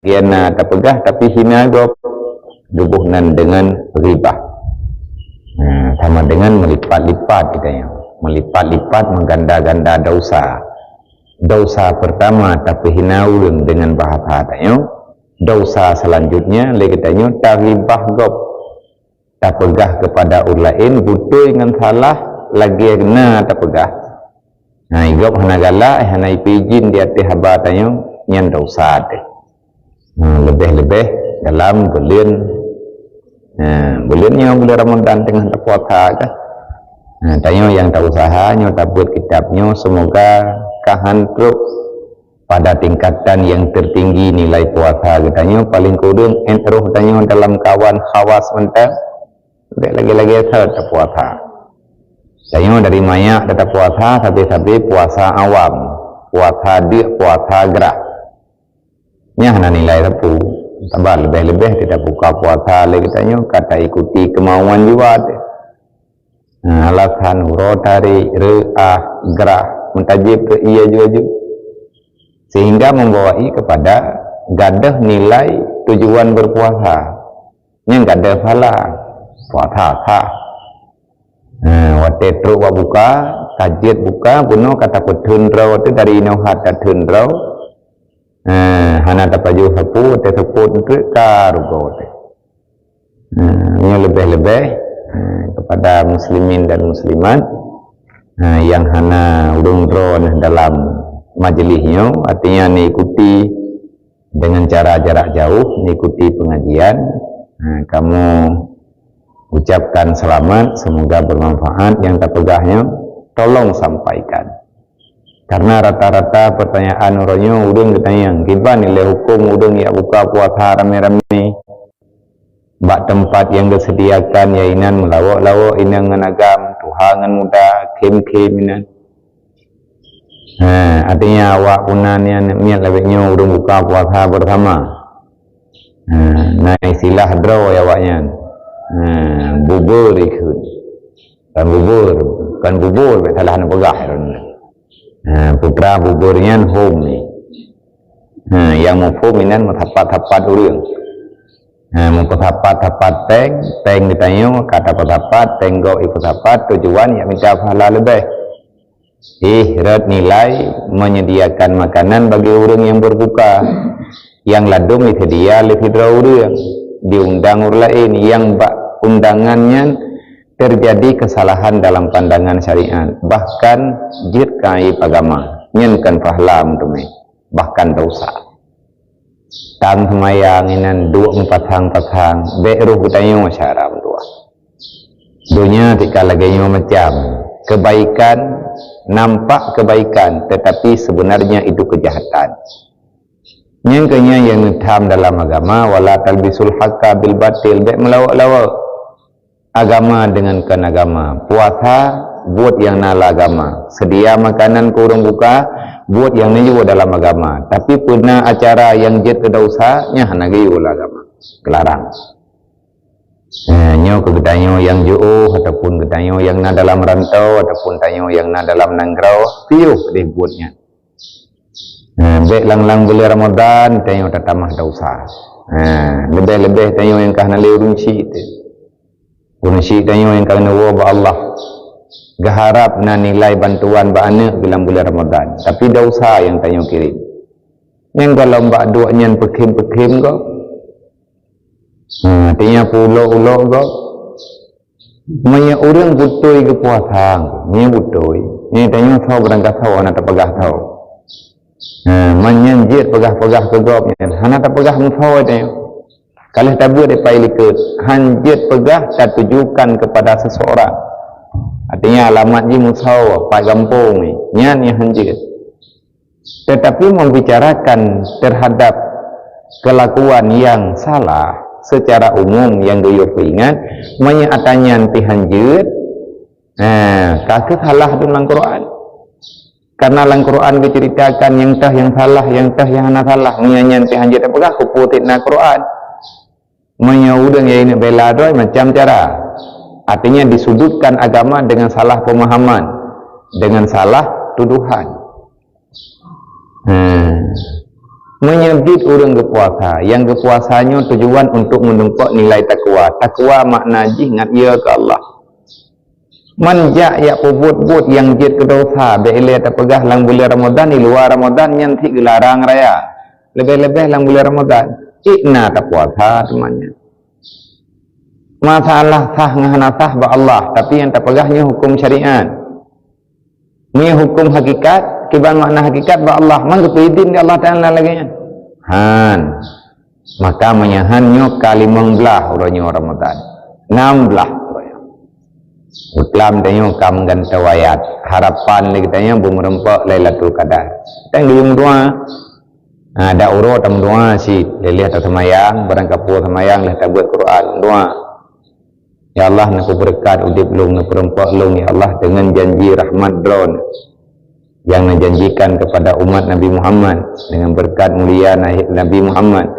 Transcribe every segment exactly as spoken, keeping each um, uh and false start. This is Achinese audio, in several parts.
lagée na tapeugah tapi hina gob, geuboh nan deungon ghibah. Nah, sama dengan melipat-lipat kita nyoe. Melipat-lipat, mengganda-ganda dosa. Dosa pertama tapeuhina ureuëng dengan bahasa tanyoe. Dosa selanjutnya lé kita nyoe taghibah gob. Tapeugah kepada ureuëng laén beutôi ngon salah lagée na tapeugah. Nah, gob hana galak, hana ipeujin di ateueh haba tanyoe, nyan dosa teuh. Nah, leubeh-leubeh dalam buleuen, nah, buleuen nyoe buleuen Ramadan teungoh tapuasa kan. Nah, tanyoe nyang tausaha nyoe tabeuet kitab nyoe, semoga ka han trok pada tingkatan yang tertinggi nilai puasa geutanyoe, paling kureueng ét roh tanyoe dalam kawan khawas mantong, bék lagée-lagée that tapuasa. Tanyoe dari manyak tapuasa, sabe-sabe puasa awam, puasa deuk, puasa grah. Nyan hana nilai sapeue. Sabab leubeh-leubeh tabuka puasa lé geutanyoe ka taikuti keumauan jiwa teuh. Nah, alasan uroe tarék, reuah, grah, meutajép keu ié aju-aju, sehingga membawai kepada gadôh nilai tujuan berpuasa. Nyang gadôh pahala, puasa sah. Nah, watée trok bak buka, ka jeuet buka, bunoe ka tapeutheun droe teuh dari inoe that tatheun droe. Nah, hana tapajoh sapeue, watée seupôt treuk ka rugoe teuh. Nah, nyoe leubeh-leubeh, nah, kepada muslimin dan muslimat, nah, nyang hana ureuëng droeneuh dalam majlis nyoe, artinya neuikuti dengan cara jarak jauh, neuikuti pengajian. Nah, kamoe ucapkan selamat, semoga bermanfaat nyang tapeugah nyoe, tolong sampaikan. Karena rata-rata pertanyaan uroe nyoe ureuëng geutanyong, kiban ilée hukôm ureuëng jak buka puasa ramé-ramé bak teumpat nyang geuseudiakan, ya inan meulawok-lawok inong ngon agam, tuha ngon muda, khém-khém inan. Ha, artinya awak puna nyan miet lagée nyoe ureuëng buka puasa bersama. Ha, na istilah droe awaknyan. Ha, bubur ikheun. Bukan bubur, bukan bubur, bék salah neupeugah. Ha, putra bubur nyan hom ni. Ha, nyang muphom inan meusapat-sapat ureuëng. Ha, meupeusapat-sapat péng, péng geutanyoe ka tapeusapat, péng gob ipeusapat, tujuan jak mita pahala leubeh. Ih, rot nilai menyediakan makanan bagi ureuëng nyang berbuka. Nyang ladôm diseudia lé sidroe ureuëng, diundang ureuëng laén nyang bak undangan nyan terjadi kesalahan dalam pandangan syariat, bahkan jeuet keu aéb agama, nyan kon pahala meuteumé, bahkan dosa. Tang seumayang inan duek meupasang-pasang, bék roh geutanyoe syara meutuah. Donya tika lagée nyoe macam, kebaikan, nampak kebaikan, tetapi sebenarnya itu kejahatan. Nyang keu nyan nyang neutham dalam agama, "Wala talbisul haqqa bil batil," bék meulawok-lawok agama dengan kon agama. Puasa, buet nyang na lam agama. Seudia makanan keu ureuëng buka, buet nyang neuyue dalam agama. Tapi peuna acara nyang jeuet keu dosa, nyan hana geuyue lam agama. Geularang. Eh, nyoe keu geutanyoe nyang jiôh, ataupun geutanyoe nyang na dalam rantau, ataupun tanyoe nyang na dalam nanggroe, piôh deh buet nyan. Eh, bék lang-lang buleuen Ramadan, tanyoe tatamah dosa. Eh, leubeh-leubeh tanyoe nyang ka hana lé ureuëng syik teuh. Ureuëng syik tanyoe nyang ka neuwoe bak Allah. Geuharab na nilai bantuan bak aneuëk dalam buleuen Ramadan. Tapi dosa nyang tanyoe kirém. Nyang golom bak duek nyan peukhém-peukhém gob. Ha, artinya peuulok-ulok gob. Meunyoe ureuëng beutôi geupuasa, meunyoe beutôi, nyoe tanyoe soe beurangkasoe hana tapeugah soe. Ha, meunyoe jeuet peugah-peugah keu gob nyan, hana tapeugah meusoe tanyoe. Ka lheueh tabeuet di pai likot, han jeuet peugah tatujukan kepada seseorang. Artinya alamat jih meusoe, pat gampông nyan, nyan nyang han jeuet. Tetapi membicarakan terhadap kelakuan yang salah secara umum nyang geuyue peuingat, meunyoe ata nyan pih han jeuet, nah, ka kheueh salah dum lam Quran. Karena lam Quran geuceuritakan nyang teuh nyang salah, nyang teuh nyang hana salah. Meunyoe nyan pih han jeuet tapeugah, keupeue teuk na Quran. Meunyoe ureuëng nyang neubela droe macam cara. Artinya disudutkan agama dengan salah pemahaman, dengan salah tuduhan. Hmm. Meunyoe biet ureuëng geupuasa, nyang geupuasa nyoe tujuan untuk meunumpok nilai takwa. Takwa makna jih ngat yo keu Allah. Man jak yak peubuet-buet nyang jeuet keu dosa, bék ilée tapeugah lam buleuen Ramadhan, di luwa Ramadhan nyan cit geularang raya. Leubeh-leubeh lam buleuen Ramadhan, cit na tapuasa teuma nyan. Masalah sah ngon hana sah bak Allah, tapi nyang tapeugah nyoe huköm syariat. Meunyoe huköm hakikat, kiban makna hakikat bak Allah, man geupeuidin di Allah Taala lagée nyan. Han. Maka meunyoe han nyoe ka limong blaih uroe nyoe Ramadhan. Nam blaih uroe nyoe. Beuklam tanyoe ka meugantoe ayat. Harapan lé geutanyoe beumeurumpok Lailatul Qadar. Tan geuyue meudoa. Ha, dak uroe tameudoa cit, lheueh taseumayang, barang ka puwoe seumayang, lheueh tabeuet Quran, meudoa. Ya Allah, neupeubeureukat udeb lôn, neupeurumpok lôn, ya Allah, deungon janji rahmat Droen nyang neujanjikan keupada umat Nabi Muhammad, deungon beureukat mulia na-, Nabi Muhammad,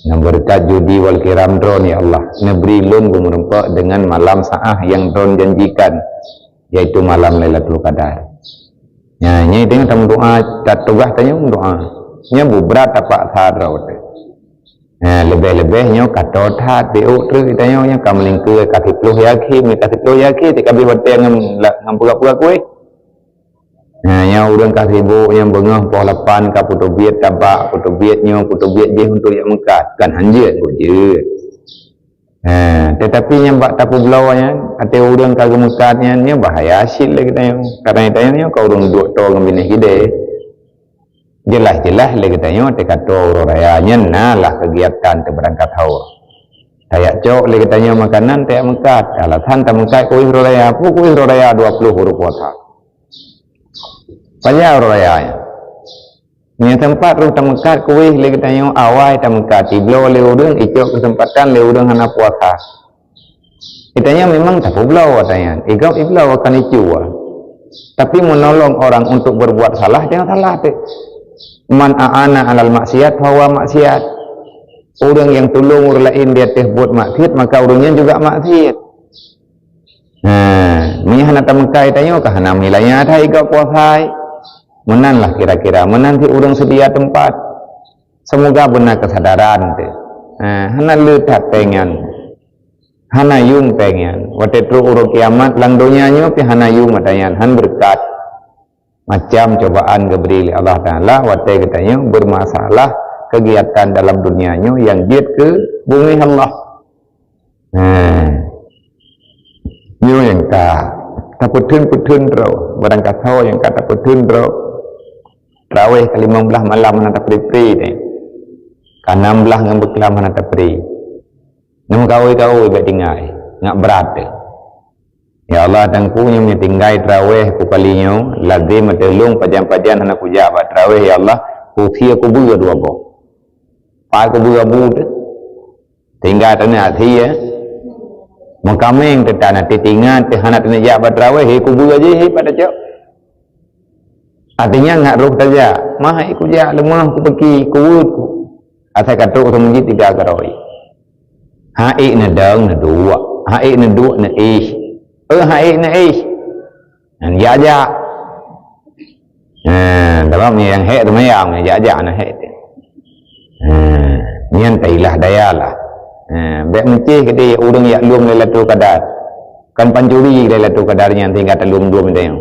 deungon beureukat judi wal kiram Droen, ya Allah, neubri lôn beumeurumpok deungon malam saah nyang Droen janjikan, yaitu malam Lailatul Qadar. Nyan, nyan tanyoe tameudoa, ta-, tugaih tanyoe meudoa. Nyan bubrat tapaksa droe teuh. Nah, leubeh-leubeh nyoe ka toe that, piôh treuk tanyoe nyoe ka meulingkeue, ka siplôh yakin, ka siplôh yakin, cit ka abéh watée ngon la-, ngon peugah-peugah kueh. Nah, nyoe ureuëng ka sibok nyang beungoh poh lapan ka peuteubiet tabak, peuteubiet nyoe, peuteubiet jih untuk jak meukat. Kan hanjeuet, buet jeuet. Nah, teutapi nyang bak tapeubloe nyan, até ureuëng ka geumeukat nyan, nyoe bahaya cit lé geutanyoe. Kadang geutanyoe nyoe ka ureuëng duek toe ngon binéh keudée. Jeulaih-jeulaih lé geutanyoe teuka toe uroe raya nyan na lah keugiatan teubeurangkat haur. Tajak cok lé geutanyoe makanan tajak meukat. Alasan tameukat kueh uroe raya, peue kueh uroe raya dua ploh uroe puasa. Pajan uroe raya nyan? Nyang teumpat roh tameukat kueh lé geutanyoe awai tameukat, ibloe lé ureuëng, icok keuseumpatan lé ureuëng hana puasa. Geutanyoe memang tapeubloe watée nyan, igob ibloe akan icu. Tapi menolong orang untuk berbuat salah, jangan salah teuh. Man a'ana alal maksiat, fahuwa maksiat. Ureuëng nyang tulông ureuëng laén di ateueh buet maksiat, maka ureuëng nyan juga maksiat. Nah, meunyoe hana tameukat tanyoe ka hana meulanya that igob puasa. Meunan lah kira-kira, meunan cit ureuëng seudia teumpat. Seumoga beuna keusadaran teuh. Nah, hana le that péng nyan. Hana yuem péng nyan. Watée trok uroe kiamat, lam donya nyoe pih hana yuem ata nyan, han beureukat. Macam cobaan geubri lé Allah Taala watée geutanyoe beureumasalah keugiatan dalam donya nyoe nyang jeuet keu beungéh Allah. Nah, nyoe nyang ka tapeutheun-peutheun droe, barangkasoe nyang ka tapeutheun droe. Trawéh ka limong blaih malam hana tapri-pri teuh. Ka nam blaih ngon beuklam hana tapri. Neumeukawe-kawe bék tinggai, ngat brat teuh. Ya Allah, Teungku, nyoe meunyoe tinggai trawéh ku kali nyoe, lazem ateueh lôn pajan-pajan hana kujak bak trawéh, ya Allah, kusie kubeue dua boh. Pat kubeue abu teuh. Tinggai teuh na asie, meukaméng teuh tan, até tingat teuh hana teuneuk jak bak trawéh, hé kubeue jih, hé pat tacok. Artinya ngat roh tajak, mah hai kujak, leumah kupeuki, kuweuet ku. Asai ka trok u meuseujid tiga garoe. Hai neudong neuduek, hai neuduek neuéh. Eh, hai neuéh. Nyan jak-jak. Nah, sabab nyang hék teumayang, jak-jak na hék teuh. Nah, nyan tailah daya lah. Nah, bék meucéh keudéh ureuëng jak lom Lailatul Qadar. Kan pancuri Lailatul Qadar nyan sehingga talom-lom tanyoe.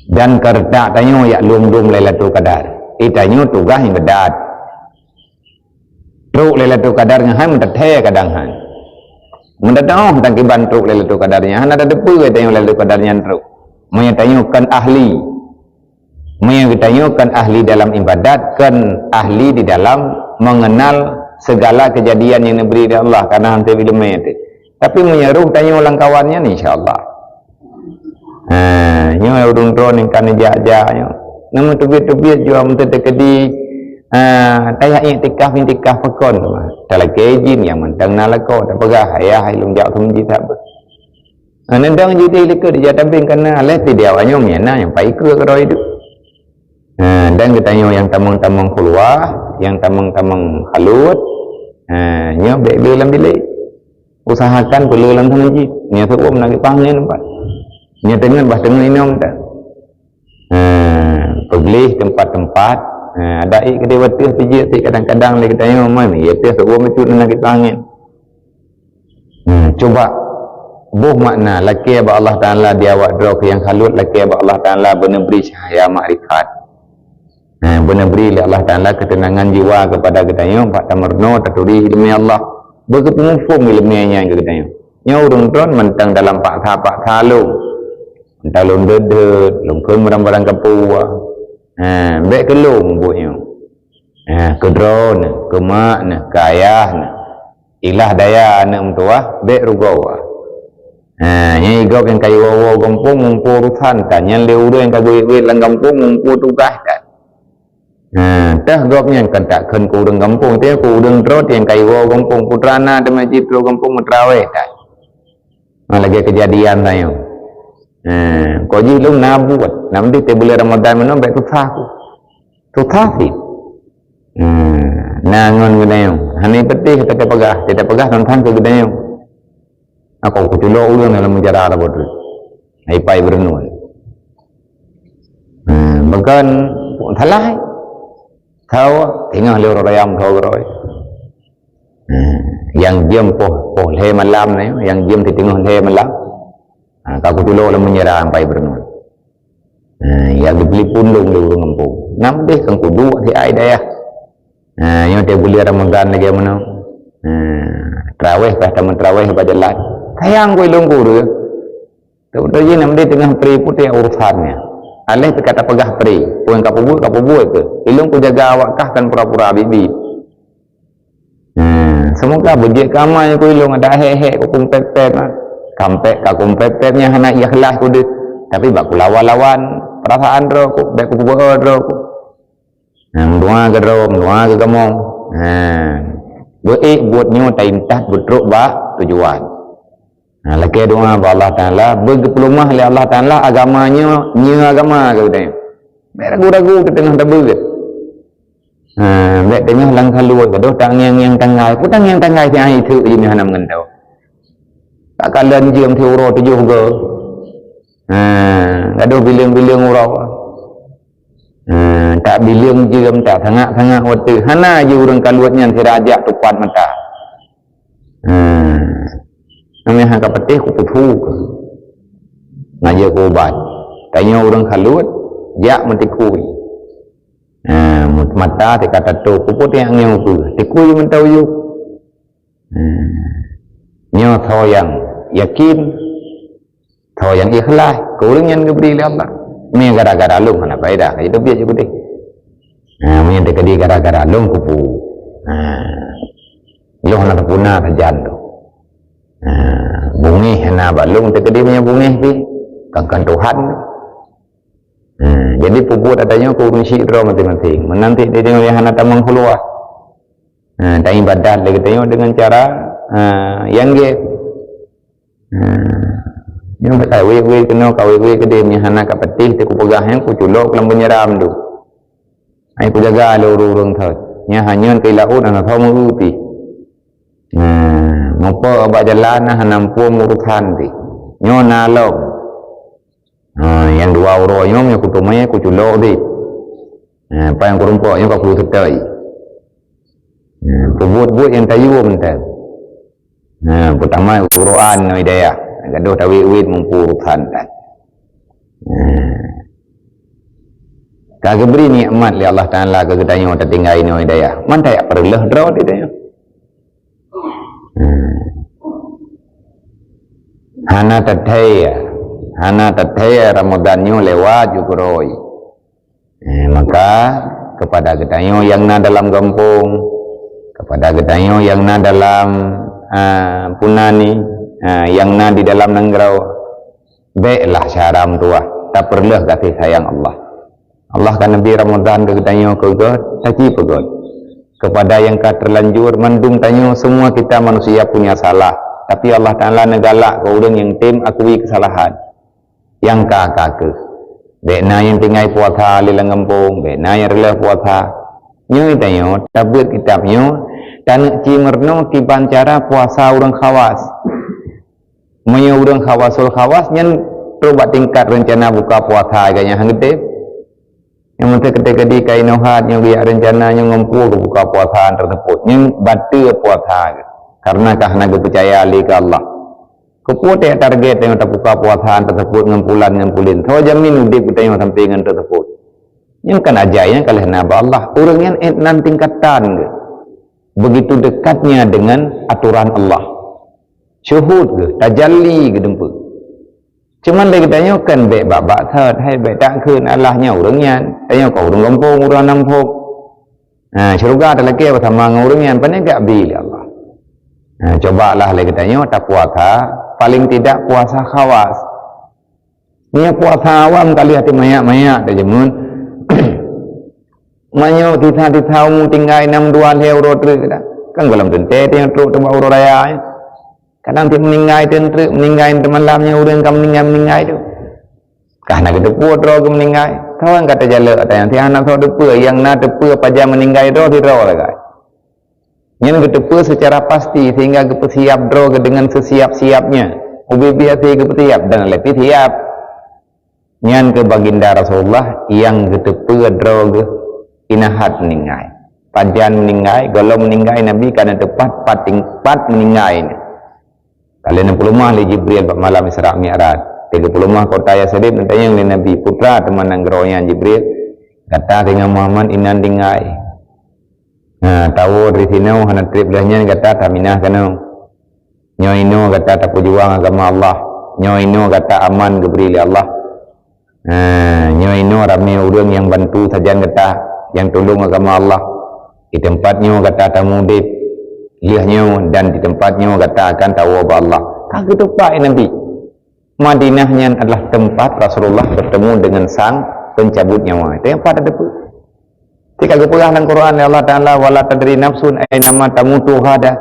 Dan keuretak tanyoe jak lom-lom Lailatul Qadar. Eh, tanyoe tugaih nyang beudat. Trok Lailatul Qadar nyan han meuteutée kadang han. Meuteutée oh tan kiban trok Lailatul Qadar nyan, hana tateupeue tanyoe Lailatul Qadar nyan trok. Meunyoe tanyoe kon ahli. Meunyoe geutanyoe kon ahli dalam ibadat, kon ahli di dalam mengenal segala kejadian yang diberi oleh Allah, karena hana ileumé teuh. Tapi meunyoe roh tanyoe lam kawan nyan, insya Allah. Ha, nyoe ureuëng droe nyang ka neujak-jak nyoe. Neumeutubiet-tubiet jua meuteuteukeudi, ha, tajak iktikaf-iktikaf pakon. Talakée jih nyang mantong na lakoe, tapeugah, "Ayah, hai lôn jak keu meuseujid sabe." Ha, neudong jih di likot ija tabeng kana lheueh tidiawa nyoe meunan nyang pai keue keudroe idup. Ha, dan geutanyoe nyang tamong-tamong khulwah, nyang tamong-tamong khalut, ha, nyoe bék le lam bilék. Usahakan peuleueh lam teungoh jih. Nyoe seuuem na geupanggil teumpat. Nyoe teungoh bah teungoh inong dah. Ha, peugleh teumpat-teumpat Ha, ada ék keudéh watèe pijeuet sit kadang-kadang lé geutanyoe, man, ya teuh seuuem bacut na geutangieng. Hmm, cuba boh makna lakèe bak Allah Taala di awak droe keu nyang khaluet, lakèe bak Allah Taala beuneubri cahya makrifat. Ha, beuneubri lé Allah Taala keuteunangan jiwa keupada geutanyoe bak tameurunoe taturi ileumèe Allah. Beugeupeumuphom ileumèe nyan keu geutanyoe. Nyoe ureueng droen mantong dalam paksa-paksa lôn. Mantong lôn deuet-deuet, lôn kheun barang-barang kapue. Ha, bèk keu lôn buet nyoe. Ha, keu droeneuh, keu makneuh, keu ayahneuh. Ilah daya aneuk meutuwah, bèk rugoe. Ha, nyan gob nyang ka jiwoe-woe gampông muphom urusan tan, nyan lé ureueng nyang ka geuwét-wét lam gampông muphom tugaih tan. Ha, teuh gob nyan kon takheun keu ureueng gampông, teuh keu ureueng droe nyang ka jiwoe gampông, putra na teuma jitrok gampông meutrawèh tan. Ha, lagèe keujadian tanyoe. Ha, kok jih lôn na buet, na meudeh teuh buleuen Ramadhan meunan bèk susah ku. Susah sit. Hmm, na ngon geutanyoe. Hana peuteh teupeugah, teupeugah teuntang keu geutanyoe. Aku kuculok ulôn dalam penjara lah bodoh. Hai pai beureunoe. Hmm, bukan salah. Kau tengah lé ureueng rayam kau geroi. Hmm, yang jam poh, poh lhèe malam ni, yang jam di tengah lhèe malam. Ha, ka kuculok lam penjara pai beureunoe. Ha, ya geubri pundong lé ureueng gampông. Nam deh kan kuduek di ai dayah. Ha, nyoe teuh buleuen Ramadhan lagèe meunoe. Ha, trawèh ka tameutrawèh bak jalan. Sayang ku ilôn ku ureueng. Teuh-teuh jih nam deh teungoh pri putéh urusan nyan. Aléh teuka tapeugah pri. Peue nyang ka peubuet, ka peubuet keuh. Ilôn kujaga awak kah kan pura-pura biet-biet. Hmm, semoga beujeuet keu amai ku ilôn adak hék-hék ku kumpét-pét na. Kampét ka kumpét-pét nyan hana ikhlas ku deuh. Tapi bak kulawan-lawan perasaan droe ku, bèk kupeubeue droe ku. Nah, meudoa keu droe, meudoa keu kamoe. Nah, beuék buet nyoe taintat beutrok bak tujuan. Nah, lakèe doa bak Allah Taala, beugeupeulumah lé Allah Taala agama nyoe, nyoe agama keu geutanyoe. Bèk ragu-ragu teuteungoh tabeuet. Ha, bèk teungoh lam khaluet, gadoh tangieng-ngieng tanggai. Peue tangieng tanggai siat hai teuk jih hana meugantoe. Tak kalon jeuem siuroe tujoh goe. Ha, gadoh bileueng-bileueng uroe. Ha, tak bileueng jeuem, tak sangat-sangat watèe. Hana jih ureueng khaluet nyan sira jak tupat mata. Hmm. Namanya hana ka peuteh ku peuthu keuh. Ngajak ku ubat. Tanyoe ureueng khaluet, jak meutikui. Hmm, mata teuka tatôp, ku peuteh nyang ngieng ukeue. Tikui mantong yub. Hmm. Nyoe soe nyang yakin, soe nyang ikhlas, keu ureueng nyan geubri lé Allah. Mé gara-gara lôn hana faedah, ka jiteubiet jih keudeh. Ha, meunyoe teukeudi gara-gara lôn kupu. Ha. Lôn hana teupuna sajan tu. Ha, bungéh hana bak lôn teukeudi meunyoe bungéh pih. Kan, kan Tuhan tu. Ha, jadi peubuet ata nyoe keu ureueng syik droe maséng-maséng. Meunanti di deungoe hana tamong keuluwa. Ha, taibadat lé geutanyoe deungon cara, ha, nyang gét. Ha, nyoe ka wék-wék keunoe, ka wék-wék keudeh, nyang hana ka peuteh teuh kupeugah nyan kuculok lam peunjara mandum. Ai kujaga lé ureueng-ureueng thot. Nyang hanyot keu laôt hana soe meu pih. Nah, meupo bak jalan na hana muphom urosan pih. Nyoe na lom. Ha, nyang dua uroe nyoe nyang kuteumé kuculok pih. Ha, apa nyang kurumpok nyoe ka puluh seutôi. Ha, peubuet-buet nyang tayue mantong. Ha, peutama uroan ngon hidayah. Gadoh tawét-wét muphom urosan tan. Ha. Ka geubri nikmat lé Allah Taala keu geutanyoe tatinggai ngon hidayah. Man tajak peureuleuh droe di tanyoe. Hmm. Hana tathèe, hana tathèe Ramadan nyoe lewat ju keurôi. Eh, maka kepada geutanyoe nyang na dalam gampông, kepada geutanyoe nyang na dalam, ah, puna ni, ah, nyang na di dalam nanggroe, bèklah syara meutuwah, tapeureuloh gaséh sayang Allah. Allah ka neubri Ramadan keu geutanyoe keu göt, taci peugöt. Kepada nyang ka terlanjur, mandum tanyoe semua kita manusia punya salah, tapi Allah Taala neugalak keu ureuëng nyang tem akui keusalahan. Nyang ka-ka kheueh. Bèk na nyang tinggai puasa lé lam gampông, bèk na nyang reuloh puasa. Nyoe tanyoe tabeuet kitab nyoe, taneuk ci meurunoe kiban cara puasa ureuëng khawas. Meunyoe ureuëng khawasul khawas nyan trok bak tingkat reuncana buka puasa geuh nyang han geutem. Nyang meuteuk keudeh-keudeh ka inoe hat, nyoe geujak reuncana, nyoe ngon peue geubuka puasa teusebut. Nyoe bateue puasa geuh. Karena ka hana geupeucaya lé keu Allah. Keupeue teuh target tanyoe tabuka puasa teusebut ngon pulan ngon pulin? Soe jamin udeb geutanyoe sampai ngon teusebut? Nyan kan ajaran nyang ka lheueh na bak Allah. Ureueng nyan éh nan tingkatan geuh. Begitu dekatnya dengan aturan Allah. Syuhud geuh, tajalli geuh dumpeue. Cuman lé geutanyoe kan bék bak-bak that, hai bék takheun Allah nyan ureueng nyan. Tanyoe ka ureueng gampông, ureueng nam phôk. Ha, syeuruga talakée beusama ngon ureueng nyan, pane geubri lé Allah. Ha, cobalah lé geutanyoe tapuasa, paling tidak puasa khawas. Nyoe puasa awam ka lheueh até manyak-manyak tajeumeun. Meunyoe tisa-tisa umu tinggai nam dua lhée uroe treuk dah. Kan gohlom teuntée teuh nyang trok teubak uroe raya nyoe. Kadang tieb meuninggai teun treuk, meuninggai teumalam nyoe ureueng ka meuninggai-meuninggai tu. Ka hana geuteupeue droe geuh meuninggai. Kawan ka tajalok ata nyan, si hana soe teupeue, nyang na teupeue pajan meuninggai droe sidroe sagai. Nyan geuteupeue secara pasti sehingga geupeusiap droe geuh dengan sesiap-siapnya. Ubit-ubit hase geupeusiap dan leupie siap. Nyan keuh baginda Rasulullah nyang geuteupeue droe geuh inahat meuninggai. Pajan meuninggai, gohlom meuninggai Nabi ka na teupat pat, pat meuninggai nyan. Ka lheueh neupeuleumah lé Jibril bak malam Isra Mi'raj. Teuk geupeuleumah kota Yasrib, neutanyong lé Nabi, "Peue teuma nanggroe nyan, Jibril?" Gata deungon Muhammad inan tinggai. Ha, tawoe dari sinoe hana treb lheueh nyan gata taminah keunoe. Nyoe inoe gata tapeujuang agama Allah. Nyoe inoe gata aman geubri lé Allah. Ha, nyoe inoe ramé ureueng nyang bantu sajan gata, nyang tulông agama Allah. Di teumpat nyoe gata tamudeb lheueh nyoe dan di teumpat nyoe gata akan tawoe bak Allah. Ka geuteupat Nabi. Madinah nyan adalah tempat Rasulullah bertemu dengan sang pencabut nyawa. Teumpat ada pun. Ketika geupeugah dalam Quran oleh Allah Taala, "Wala tadri nafsun aina ma tamutu ghada."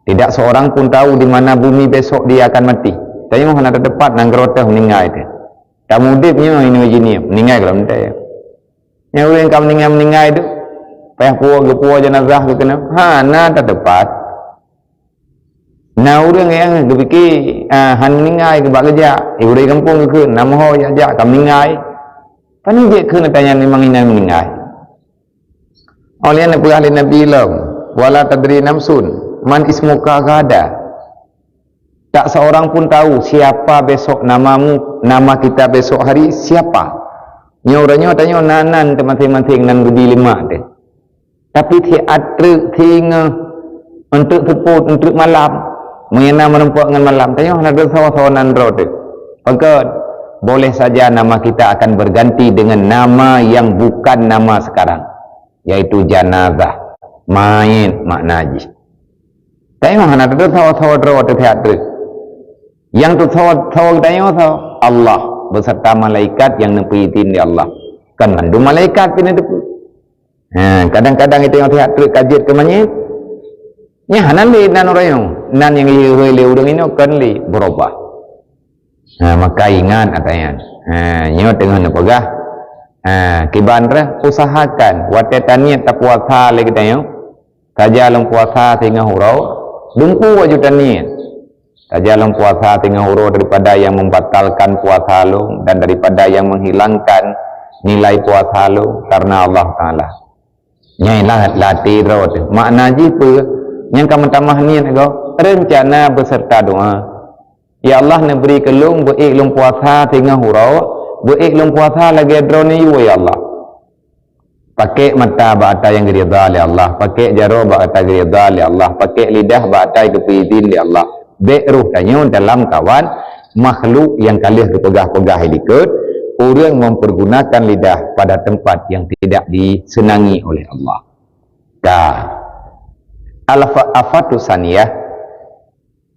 Tidak seorang pun tahu di mana bumi besok dia akan mati. Tanyoe hana teupat nanggroe teuh meuninggai teuh. Tamudeb nyoe inoe jinie, meuninggai gohlom teuh. Nyang ureueng ka meuninggai-meuninggai tu, payah puwoe geupuwoe jenazah geuh keunoe. Hana teupat. Na ureueng nyang geupike, ah, han meuninggai geubak geujak, eh, ureueng gampông geukheun, na meuho jak-jak ka meuninggai. Pane jeuet kheun ata nyan memang inan meuninggai. Oleh nyan neupeugah lé Nabi lom, "Wala tadri nafsun man ismuka ghada." Tak seorang pun tahu siapa besok namamu, nama kita besok hari siapa. Nyoe uroe nyoe tanyoe na nan teuh maséng-maséng nan geubi lé mak teuh. Tapi siat treuk singoh, eunteuk seupôt, eunteuk malam, meunyoe na meurumpok ngon malam, tanyoe hana teusoe-soe nan droe teuh. Pakon, boleh saja nama kita akan berganti dengan nama yang bukan nama sekarang, yaitu janazah, mait makna jih. Tanyoe hana teusoe-soe droe teuh siat treuk. Nyang teusoe-soe tanyoe soe? Allah beserta malaikat nyang neupeuidin lé Allah. Kan mandum malaikat pih neuteupeue. Ha, kadang-kadang itu nyang siat treuk ka jeuet keu manyét. Nyan hana lé nan uroe nyoe. Nan nyang lihôi lé ureueng inoe kon lé beurubah. Ha, maka ingat ata nyan. Ha, nyoe teungoh neupeugah. Ha, kiban reh usahakan watée taniet tapuasa lé geutanyoe. Sajan lôn puasa singoh uroe, dumpeue aju taniet. Sajan lôn puasa singoh uroe daripada nyang membatalkan puasa lôn dan daripada nyang menghilangkan nilai puasa lôn karena Allah Taala. Nyan lah latih droe teuh. Makna jih peue? Nyang ka meutamah niet goe, reuncana beserta doa. Ya Allah, neubri keu lôn beuék lôn puasa singoh uroe, beuék lôn puasa lagée droeneuh yue, ya Allah. Pakék mata bak ata nyang geuridha lé Allah, pakék jaroe bak ata geuridha lé Allah, pakék lidah bak ata nyang geupeuidin lé Allah. Bék roh tanyoe dalam kawan makhluk nyang ka lheueh geupeugah-peugah i likot, ureuëng mempergunakan lidah pada tempat yang tidak disenangi oleh Allah. Ka. Al-fa-, afatu saniyah.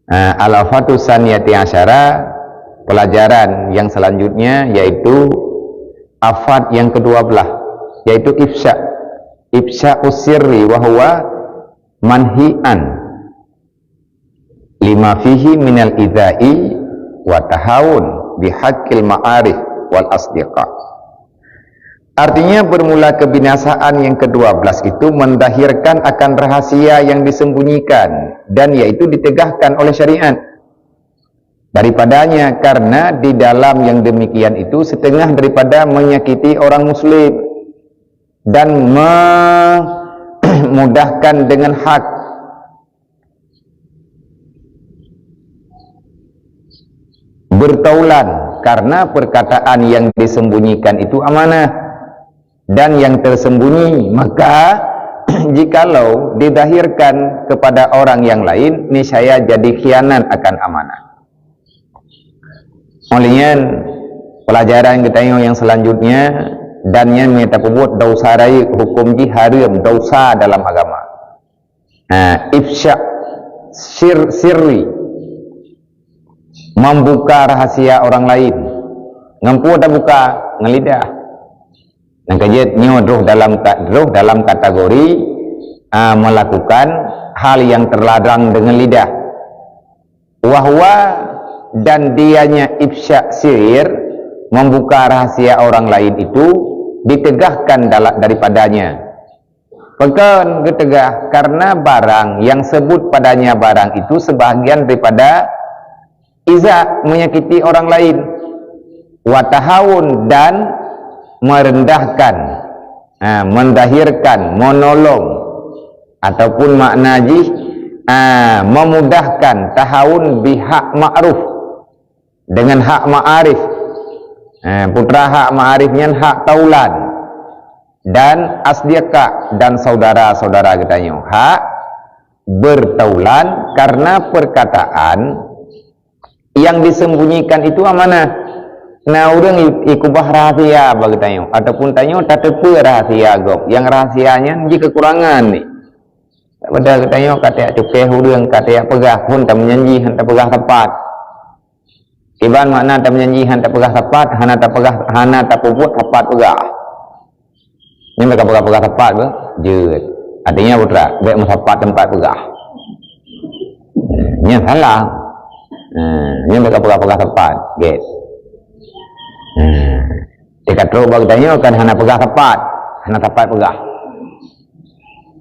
Ah, al-afatu saniyati asyara, pelajaran yang selanjutnya yaitu afat yang kedua belas, yaitu ifsya. Ifsya usirri wa huwa manhian lima fihi minal idai wa tahawun bihaqqil ma'arif wal asdiqa. Artinya, bermula kebinasaan yang kedua belas itu mendahirkan akan rahasia yang disembunyikan, dan yaitu ditegahkan oleh syariat. Daripadanya, karena di dalam yang demikian itu setengah daripada menyakiti orang muslim dan memudahkan dengan hak. Bertaulan, karena perkataan yang disembunyikan itu amanah, dan yang tersembunyi, maka jikalau didahirkan kepada orang yang lain, niscaya jadi khianat akan amanah. Oleh nyan, pelajaran geutanyoe yang selanjutnya, dan nyan meunyo tapeubuet dosa rayeuk, huköm jih hareuem, dosa dalam agama. Ha, ifsya sir, sirri, membuka rahasia orang lain. Ngon peue tabuka? Ngon lidah. Nyang keujeuet nyoe droh dalam ka-, droh dalam kategori, ah, melakukan hal yang terlarang dengan lidah. Wahwa, dan dianya ifsya sir, membuka rahasia orang lain itu, ditegahkan dala-, daripadanya. Pakon geuteugah? Karena barang yang sebut padanya barang itu sebahagian daripada iza, menyakiti orang lain. Wa tahawun, dan merendahkan, ha, mendahirkan, menolong, ataupun makna jih, ha, memudahkan, tahawun bihak ma'ruf, dengan hak ma'arif. Ha, putra hak ma'arif nyan hak taulan, dan asdiqa, dan saudara-saudara geutanyoe, hak bertaulan karena perkataan yang disembunyikan itu amanah. Na ureuëng i-, ikubah rahasia bak geutanyoe, ataupun tanyoe tateupeue rahasia gob, nyang rahasia nyan jih keukurangan ni. Daripada geutanyoe ka tajak cukéh ureuëng, ka tajak peugah, phon tameujanji hana tapeugah sapat. Kiban makna tameujanji hana tapeugah sapat? Hana tapeugah, hana tapeubuet sapat peugah. Nyan bèk ka peugah-peugah sapat beuh, jeuet. Artinya, putra, bèk meusapat teumpat peugah. Nyan salah. Ha, nyan bèk ka peugah-peugah sapat, gét. Ha, tika trok bak geutanyoe kan hana peugah sapat, hana sapat peugah.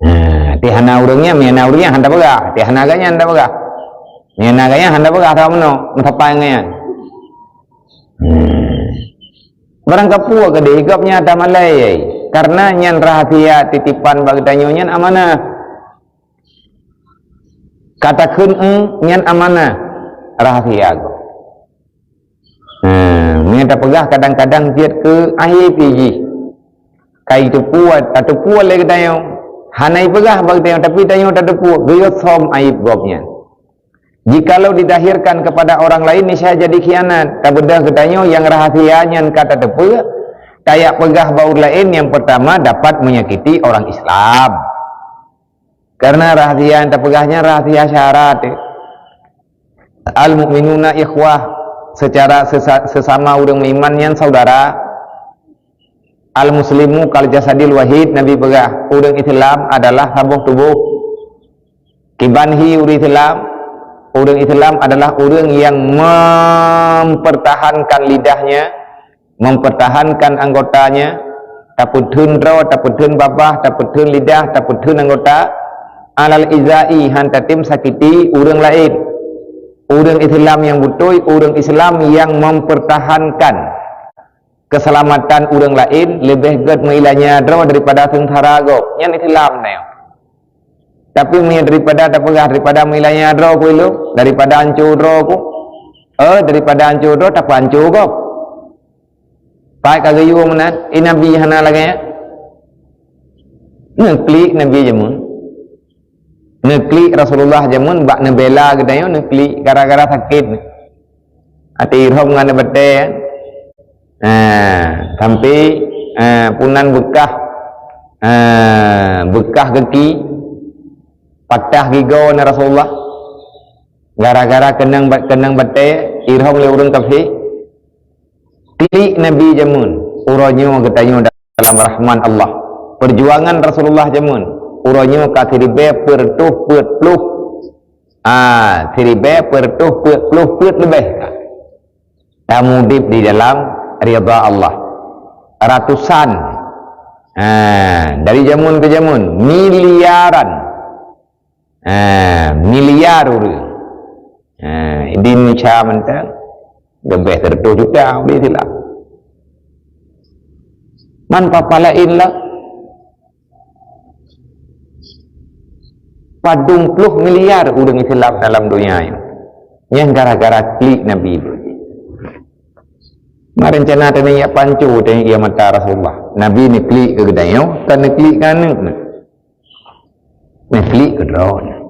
Ha, ti hana ureuëng nyan, mi hana ureuëng nyan hana peugah, ti hana gobnyan hana peugah. Mi hana gobnyan hana peugah, sama meunoe, meusapat ngon nyan. Hmm. Barang kapeue keudeh, gob nyan tamalai, karena nyan rahasia titipan bak geutanyoe nyan amanah. Ka takheun, eh, nyan amanah, rahasia gob. Hmm, meunyo tapeugah kadang-kadang jeuet keu aib jih. Ka iteupeue, tateupeue lé geutanyoe. Hana ipeugah bak geutanyoe, tapi tanyoe tateupeue, geuyue som aib gob nyan. Jikalau didahirkan kepada orang lain, niscaya jadi khianat. Tabeudôh geutanyoe nyang rahasia nyan ka tateupeue, tajak peugah bak ureuëng laén, nyang pertama dapat menyakiti orang Islam. Karena rahasia nyang tapeugah nyan rahasia syarat. Al-mu'minuna ikhwah, secara sesa-, sesama ureuëng meuiman nyan saudara. Al-muslimu kal jasadil wahid, Nabi peugah, ureuëng Islam adalah saboh tuboh. Kiban hi ureuëng Islam? Ureuëng Islam adalah ureuëng yang mempertahankan lidahnya, mempertahankan anggotanya, tapeutheun droe, tapeutheun babah, tapeutheun lidah, tapeutheun anggota, alal izai, han tatem sakiti ureuëng laén. Ureuëng Islam nyang beutôi, ureuëng Islam nyang mempertahankan keuseulamatan ureuëng laén leubeh gét meuilanya droe daripada seungsara gob. Nyan Islam nyoe. Tapi meunyoe daripada tapeugah daripada meuilanya droe ku ilong, daripada anco droe ku, eh, daripada anco droe tapeuanco gob. Pat ka geuyue meunan, eh, Nabi hana lagée nyan. Neuklik Nabi jameun. Neuklik Rasulullah jameun bak neubela geutanyoe, neuklik gara-gara sakét. Até irhom ngon batée, eh, sampai, eh, punan beukah, eh, beukah geuki, patah gigoe na Rasulullah. Gara-gara keunong ba-, keunong batée, irhom lé ureuëng kafé. Klik Nabi jameun, uroe nyoe geutanyoe dalam rahman Allah. Perjuangan Rasulullah jameun, uroe nyoe ka siribée peuet reutôh peuet ploh. Ah, siribée peuet reutôh peuet ploh peuet leubeh ka. Tamudeb di dalam ridha Allah. Ratusan. Ah, dari jameun ke jameun, miliaran. Ah, miliar ureuëng. Ha, di Indonesia mantong leubeh seratus juta ureueng Islam. Man papa laén lah. Padum ploh miliar ureueng Islam dalam dunia ini. Nyang gara-gara klik Nabi tu. Meurencana teuh neujak panco teuh ia mata Rasulullah. Nabi neuklik keu geutanyoe, kon neuklik keu aneuk neuh. Neuklik keu droe neuh.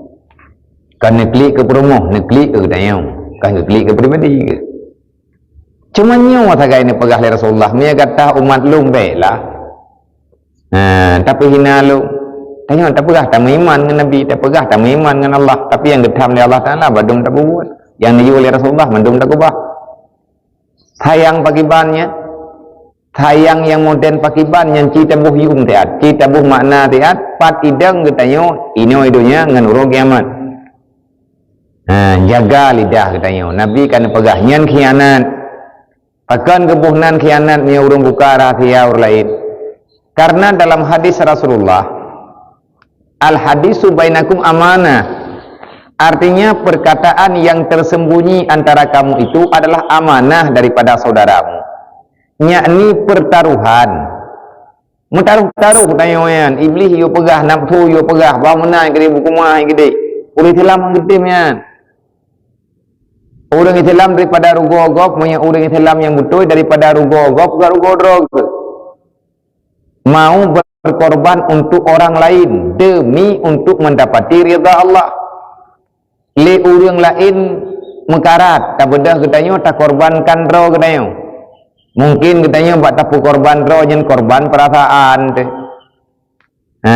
Kon neuklik keu peurumoh, neuklik keu geutanyoe. Kon neuklik keu pribadi keu. Cuma nyoe sagai neupeugah lé Rasulullah, "Meunyo gata umat lôn, bèk lah." Ha, tapi hina lôn. Tanyoe tapeugah tameuiman ngon Nabi, tapeugah tameuiman ngon Allah, tapi nyang geutham lé Allah Taala bandum tapeubuet. Nyang neuyue lé Rasulullah bandum takeubah. Sayang pakriban nyan? Sayang nyang moden pakriban nyan ci taboh yuem siat, ci taboh makna siat, pat idong geutanyoe inoe donya ngon uroe kiamat. Ha, jaga lidah geutanyoe. Nabi ka neupeugah, "Nyan khianat." Pakon geuboh nan khianat meunyoe ureueng buka rahsia ureueng laén? Karena dalam hadis Rasulullah, "Al-hadisu bainakum amanah." Artinya, perkataan yang tersembunyi antara kamu itu adalah amanah daripada saudaramu. Yakni pertaruhan. Meutaroh-taroh tanyoe nyan, Iblih yue peugah, nafsu yue peugah, bah meunan keudéh, buku mah keudéh. Ureueng Islam han geutem nyan. Ureueng Islam daripada rugoe gob, meunyoe ureueng Islam nyang beutôi daripada rugoe gob, ka rugoe droe geuh. Mau berkorban untuk orang lain demi untuk mendapati ridha Allah. Lé ureueng laén meukarat, tabeudôh geutanyoe takorbankan droe geutanyoe. Mungkin geutanyoe bak tapeukorban droe nyan korban peurasaan teuh. Ha,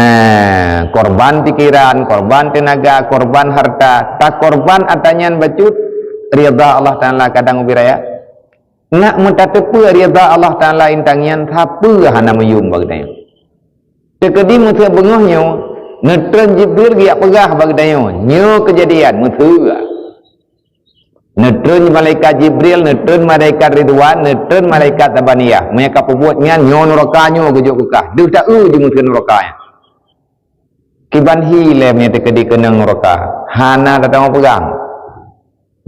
korban pikeran, korban teunaga, korban harta. Takorban ata nyan bacut, ridha Allah Taala kadang ubit raya. Nak meutateupeue ridha Allah Taala intan nyan, sapeue hana meuyuem bak geutanyoe. Teukeudi meuseu beungoh nyoe, neutreun Jibril geujak peugah bak geutanyoe, nyoe keujadian meuseu. Neutreun malaikat Jibril, neutreun malaikat Ridwan, neutreun malaikat Zabaniyah. Meunyo ka peubuet nyan, nyoe nuraka nyoe geujok keu kah. Deuh taeu jeumeuseu nuraka nyan. Kiban hi lé meunyo teukeudi keunong nuraka. Hana tatamong peugah.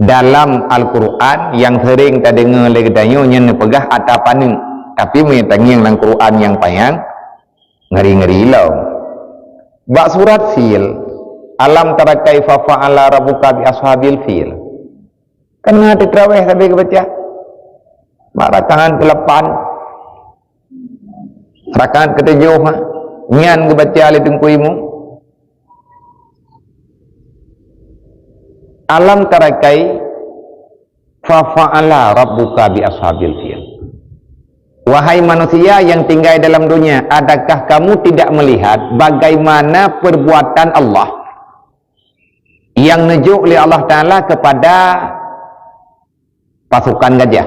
Dalam Al-Quran nyang seuring tadeungoe lé geutanyoe nyan neupeugah ata paneuk. Tapi meunyo tangieng lam Quran nyang panyang, ngeri-ngeri lom. Bak surat Fil, "Alam tara kaifa fa'ala rabbuka bi ashabil fil." Kan na teutraweh sabe geubaca. Bak rakaat keulapan, rakaat keutujoh, ha, nyan geubaca lé Teungku Imum. "Alam tara kaifa fa'ala rabbuka bi ashabil fil." Wahai manusia yang tinggai dalam dunia, adakah kamu tidak melihat bagaimana perbuatan Allah yang neujok lé Allah Taala kepada pasukan gajah?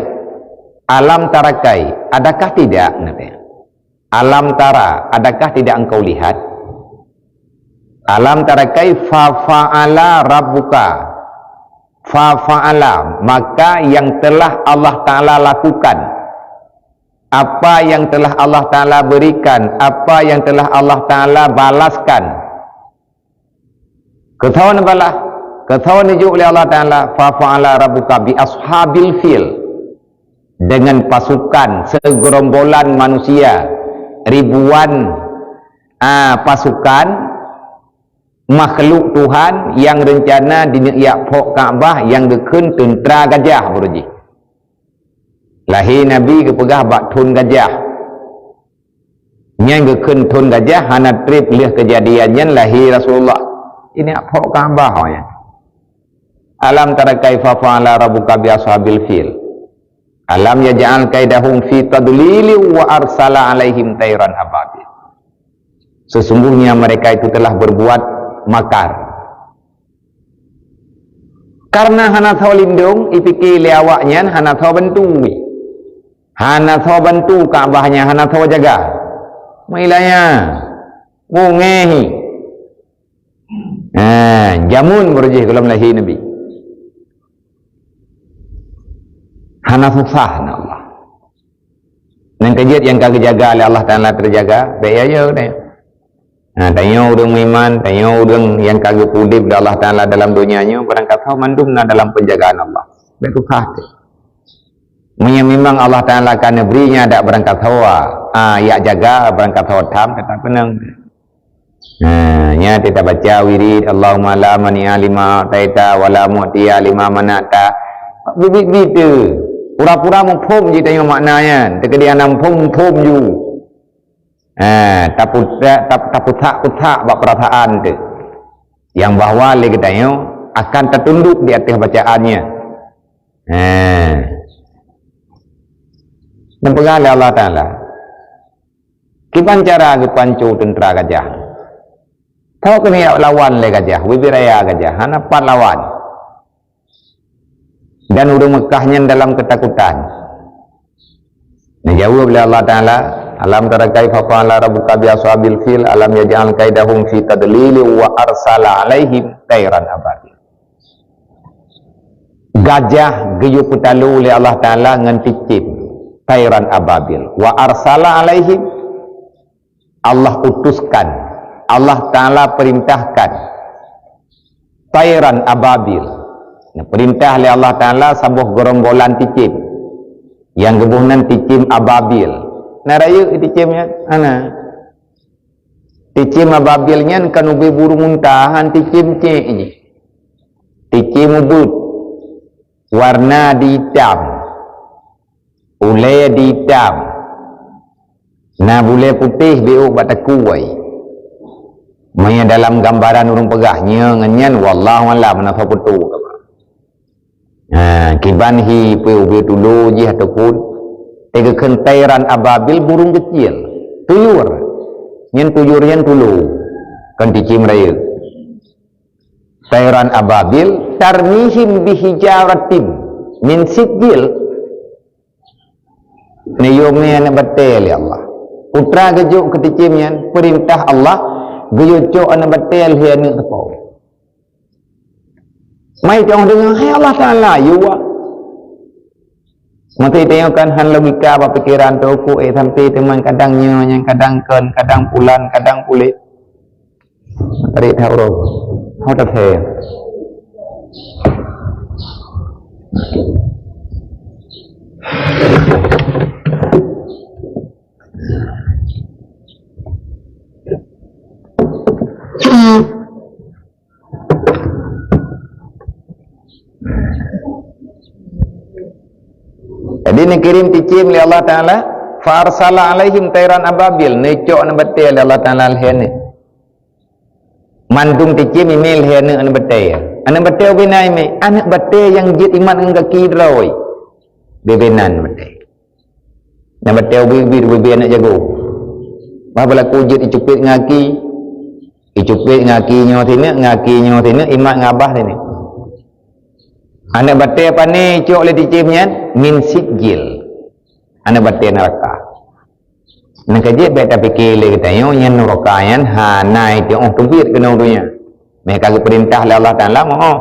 Alam tara kai, adakah tidak? Alam tara, adakah tidak engkau lihat? Alam tara kaifa fa'ala rabbuka. Fa fa'ala, maka yang telah Allah Taala lakukan. Apa yang telah Allah Taala berikan, apa yang telah Allah Taala balaskan. Keu soe neubalah? Keu soe neujok lé Allah Taala, "Fa fa'ala rabbuka bi ashabil fil." Dengan pasukan, segerombolan manusia, ribuan, ah, pasukan, makhluk Tuhan nyang reuncana dineuk jak phok Ka'bah nyang geukheun teuntra gajah, beureujih. Lahé Nabi geupeugah bak thon gajah. Nyan geukheun thon gajah hana treb lheueh keujadian nyan lahé Rasulullah. Ini phok Ka'bah nyan. Alam tara kaifa fa'ala rabbuka bi ashabil fil. Alam yaj'al kaidahum fi tadlil wa arsala alaihim tairan ababil. Sesungguhnya mereka itu telah berbuat makar. Karena hana soe lindong, ipike lé awaknyan hana soe bantu. Hana soe bantu Ka'bah nyan, hana soe jaga. Meulanya, mungéhi. Ha, jameun beureujih gohlom lahé Nabi. Hana susah na Allah. Nyang keujeuet nyang ka geujaga lé Allah Taala teujaga, bèk ya, ya, ya. Nah, tanyoe ureuëng meuiman, tanyoe ureuëng nyang ka geupeuudeb lé Allah Taala dalam donya nyoe, barangkasoe mandum na dalam peunjagaan Allah. Bék tuha teuh. Meunyoe memang Allah Taala ka neubri nyan dak barangkasoe, ah, yak jaga barangkasoe tham, ka tapeunang. Nah, nyan teuh tabaca wirid, Allahumma la mani'a lima a'taita wa la mu'tiya lima mana'ta. Bit-bit teuh. Pura-pura muphom jih tanyoe makna nyan. Teukeudi hana muphom, muphom ju. Ha, taputa-, tap-, taputak-putak bak peurasaan teuh. Nyang bahwa lé geutanyoe akan tatunduk di ateueh bacaan nyan. Ha. Neupeugah lé Allah Taala, kiban cara geupanco teuntra gajah. Tho keuneuk lawan lé gajah, bibit raya gajah, hana pat lawan. Dan ureuëng Meukah nyan dalam keutakutan. Neujaweueb lé Allah Taala, "Alam tara kaifa fa'ala rabbuka bi ashabil fil, alam yaj'al kaidahum fi tadlil wa arsala 'alaihim tairan ababil." Gajah geuyue peutalo lé Allah Taala ngon cicém, tairan ababil. Wa arsala 'alaihim, Allah utuskan, Allah Taala perintahkan tairan ababil. Nah, perintah lé Allah Taala saboh geurombolan cicém. Nyang geuboh nan cicém ababil. Na rayeuk cicém nyan? Hana. Cicém ababil nyan kan ubé burung unta, han cicém cék jih. Cicém ubeut, warna diitam. Ulée diitam. Na bulée putéh bék bak takue. Meunyoe dalam gambaran ureuëng peugah nyoe ngon nyan, wallahu a'lam, na soe peutu. Ha, kiban hi peue ubé tulo jih ataupun teugeukheun tairan ababil, burung kecil. Tuyur. Nyan tuyur nyan tulo. Kon cicém rayeuk. Tairan ababil, tarmihim bihijaratin min sijil. Neuyue mé aneuëk batée lé Allah. Putra geujok keu cicém nyan, peurintah Allah, geuyue cok aneuëk batée lhée aneuëk teupeu. Mai teuh deungoe, hai Allah Taala, yue wa. Meusti tanyoe kan han logika bak pikeran teuh, ku ék sampai teuma kadang nyoe, nyang kadang kon, kadang pulan, kadang puléh. Tarik that uroe. Hau that hai. Jadi neukirim cicém lé Allah Taala, fa arsala alaihim tairan ababil, neucok aneuëk batée lé Allah Taala lhée aneuëk. Mandum cicém imé lhée aneuëk, aneuëk batée. Aneuëk batée ubé na imé, aneuëk batée nyang jeuet imat ngon gaki droe. Bébé nan batée. Nyang batée ubit-ubit, ubit-ubit aneuëk jago. Bah beulaku jeuet icupet ngon gaki. Icupet ngon gaki nyoe sineuk, ngon gaki nyoe sineuk, imat ngon abah sineuk. Aneuëk batée pane icok lé cicém nyan, min sijil. Aneuëk batée neuraka. Nyang ka jeuet bék tapike lé geutanyoe nyan neuraka nyan hana iteuoh teubiet keunoe donya. Meuka geupeurintah lé Allah Taala, moh.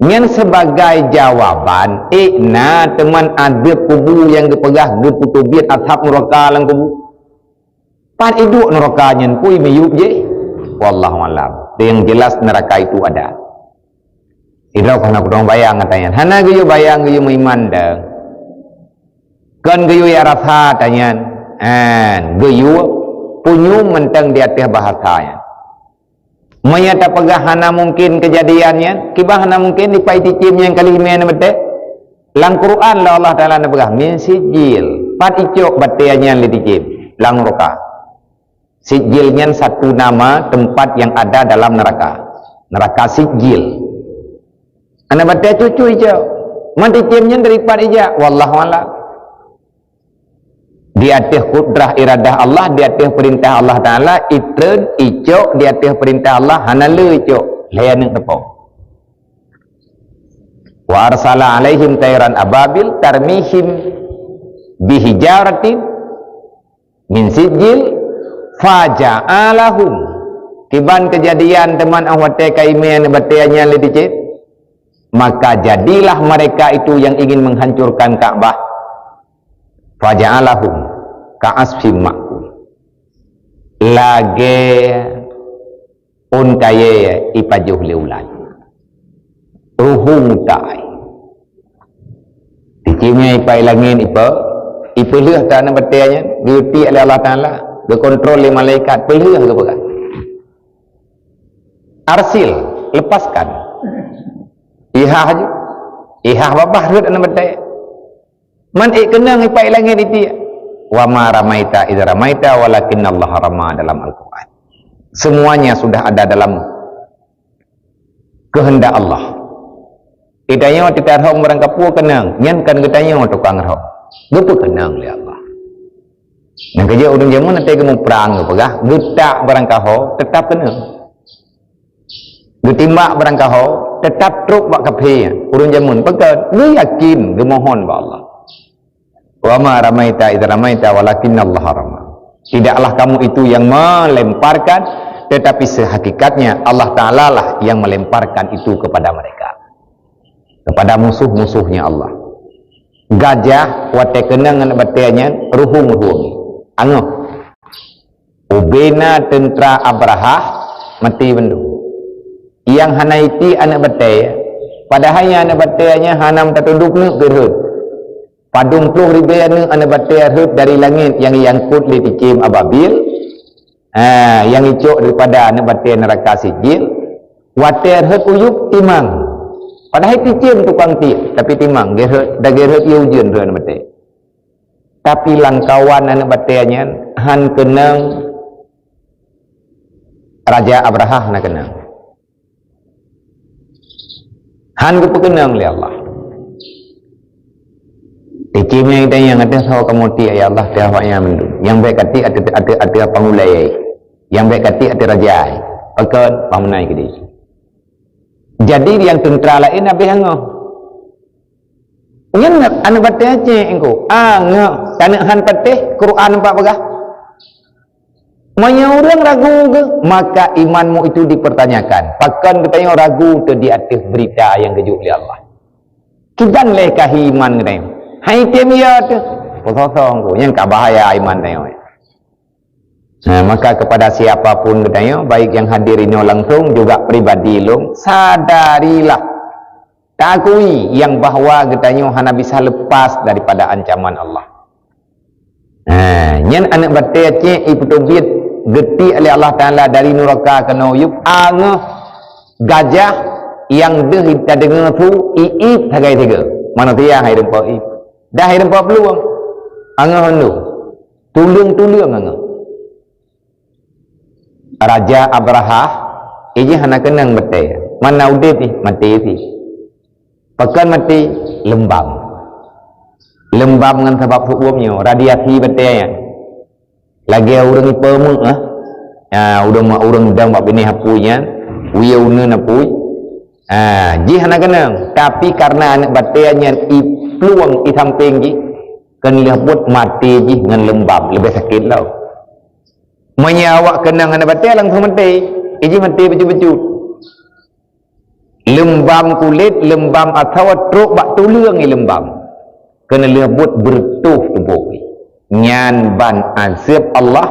Nyan sebagai jawaban, ék na teuma adeueb kubu nyang geupeugah geupeuteubiet asab neuraka lam kubu. Pat iduek neuraka nyan pui miyueb jih. Wallahu alam. Yang jelas neraka itu ada. Idroe keuh na kudong bayang ata nyan. Hana geuyue bayang, geuyue meuiman deuh. Kon geuyue jak rasa ata nyan. An, geuyue punyueng mantong di ateueh bahasa nyan. Meunyoe tapeugah hana mungken keujadian nyan, kiban hana mungken dipai cicém nyang ka lheueh imé aneuëk batée? Lam Quran lé Allah Taala neupeugah, "Min sijil." Pat icok batée nyan lé cicém? Lam neuraka. Sijil nyan satu nama tempat yang ada dalam neraka. Neraka Sijil. Aneuëk batée cucu icok. Man cicém nyan dari pat ijak? Wallahu alam. Di ateueh kudrah iradah Allah, di ateueh peurintah Allah Taala, itreun icok di ateueh peurintah Allah, hana le icok, lhée aneuëk teupeu. Wa arsala alaihim tairan ababil tarmihim bihijaratin min sijil faja'alahum. Kiban keujadian teuma óh watée ka imé aneuëk batée nyan lé cicém, maka jadilah mereka itu yang ingin menghancurkan Ka'bah. Faja'alahum ka'asfim ma'kul. Lagée ôn kayée ipajoh lé ulat. Ruhueng utai. Cicém nyan ipai langét ipe, ipeulheueh keu aneuk batée nyan, geutiek lé Allah Taala, geukontrol lé malaikat, peulheueh geupeugah. Arsil, lepaskan. Ihah ju. Ihah babah rhot aneuk batée. Man ék keunong ipai langét itiek. Wa ma ramaita idz ramaita walakinnallaha rama dalam Al-Quran. Semuanya sudah ada dalam kehendak Allah. Geutanyoe teuka rhong barangkapeue keunong, nyan kon geutanyoe tukang rhong. Geupeukeunong lé Allah. Nyang keujeuet ureuëng jameun até geumuprang geupeugah, geutak barangkaho teutap keunong. Geutimbak barangkaho teutap trok bak kaphé ureuëng jameun. Pakon? Geuyakin, geumohon bak Allah. Wa ma ramaita idz ramaita walakinnallaha rama. Tidaklah kamu itu yang melemparkan, tetapi sehakikatnya Allah Ta'ala lah yang melemparkan itu kepada mereka. Kepada musuh-musuhnya Allah. Gajah watée keunong aneuk batée nyan ruhueng-ruhueng. Angoh. Ubena teuntra Abrahah maté bandum. Nyang hana itiek aneuk batée, padahai nyang aneuk batée nyan hana meutatundok neuk geurhot. Padum ploh ribée aneuk, aneuk batée rhot dari langét nyang iangkot lé cicém ababil, ha, nyang icok daripada aneuk batée neuraka Sijil. Watée rhot u yup timang. Padahai cicém tukang tiek, tapi timang. Geurhot, dan geurhot ie ujeuen rhot aneuk batée. Tapi lamkawan aneuk batée nyan han keunong Raja Abrahah na keunong. Han geupeukeunong lé Allah. Cicém nyan geutanyoe nyang ateueh sawa kamoe tiek, ya Allah, tiek awaknyan mandum. Nyang bék katiek ateueh, ateueh, ateueh pangulée. Nyang bék katiek ateueh raja. Pakon? Pamunai keudeh. Jadi nyang teuntra laén habéh angoh. Nyan aneuk batée Aceh engko. Angoh, taneuk han patéh, Quran nampak peugah. Meunyoe ureuëng ragu geuh, maka imanmu itu dipertanyakan. Pakon geutanyoe ragu teu di ateueh beurita nyang geujok lé Allah? Kiban lé kahi iman geutanyoe. Hai tem ya teuh. Peusosong ku, nyang ka bahaya iman tanyoe. Nah, maka kepada siapapun geutanyoe, baik yang hadir inoe langsung juga pribadi lôn, sadarilah, takui yang bahwa geutanyoe hana bisa lepas daripada ancaman Allah. Nah, nyan aneuk batée Aceh ipeuteubiet geutiek lé Allah Taala dari nuraka keunoe yup angoh gajah nyang deuh tadeungoe su iék sagai sigoe. Manusia hai rumpok iék. Dah hai rumpok peulueng. Angoh undong. Tuleueng-tuleueng angoh. Raja Abrahah, ijih hana keunong batée. Mana udeb ih, maté sih. Pakon maté? Leumbam. Leumbam ngon sabab huköm nyoe, radiasi batée nyan. Lagée ureuëng ipeumeuek, ah. Ya, ureuëng, ureuëng dang bak binéh apui nyan, wie uneuen apui. Ah, jih hana keunong, tapi karena aneuk batée nyan iplueng i sampéng jih, kon lheueh buet maté jih ngon leumbam, leubeh sakét lom. Meunyoe awak keunong aneuk batée langsung maté, ijih maté bacut-bacut. Leumbam kulét, leumbam atawa trok bak tuleueng i leumbam. Kon lheueh buet beureutoh tuboh. Nyan ban azab Allah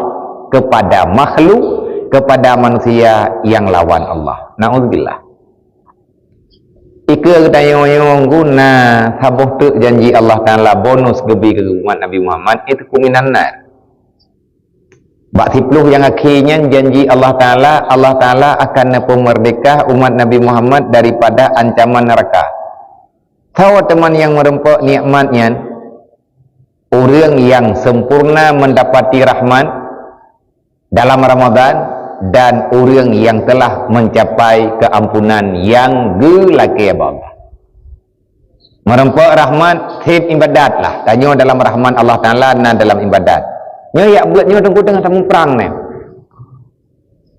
kepada makhluk, kepada manusia yang lawan Allah. Naudzubillah. Ikeue geutanyoe nyoe guna saboh teuk janji Allah Taala bonus geubi keu umat Nabi Muhammad, itu kuminan nar. Bak siploh nyang akhé nyan janji Allah Taala, Allah Taala akan neupeumeurdeka umat Nabi Muhammad daripada ancaman neuraka. Soe teuma nyang meurumpok nikmat nyan? Ureuëng nyang sempurna mendapati rahmat dalam Ramadan dan ureuëng nyang telah mencapai keampunan nyang geulakée bak Allah. Meurumpok rahmat, sép ibadat lah. Tanyoe dalam rahmat Allah Taala na dalam ibadat. Nyoe yak beuet nyoe teungku teungoh tamuprang nyoe.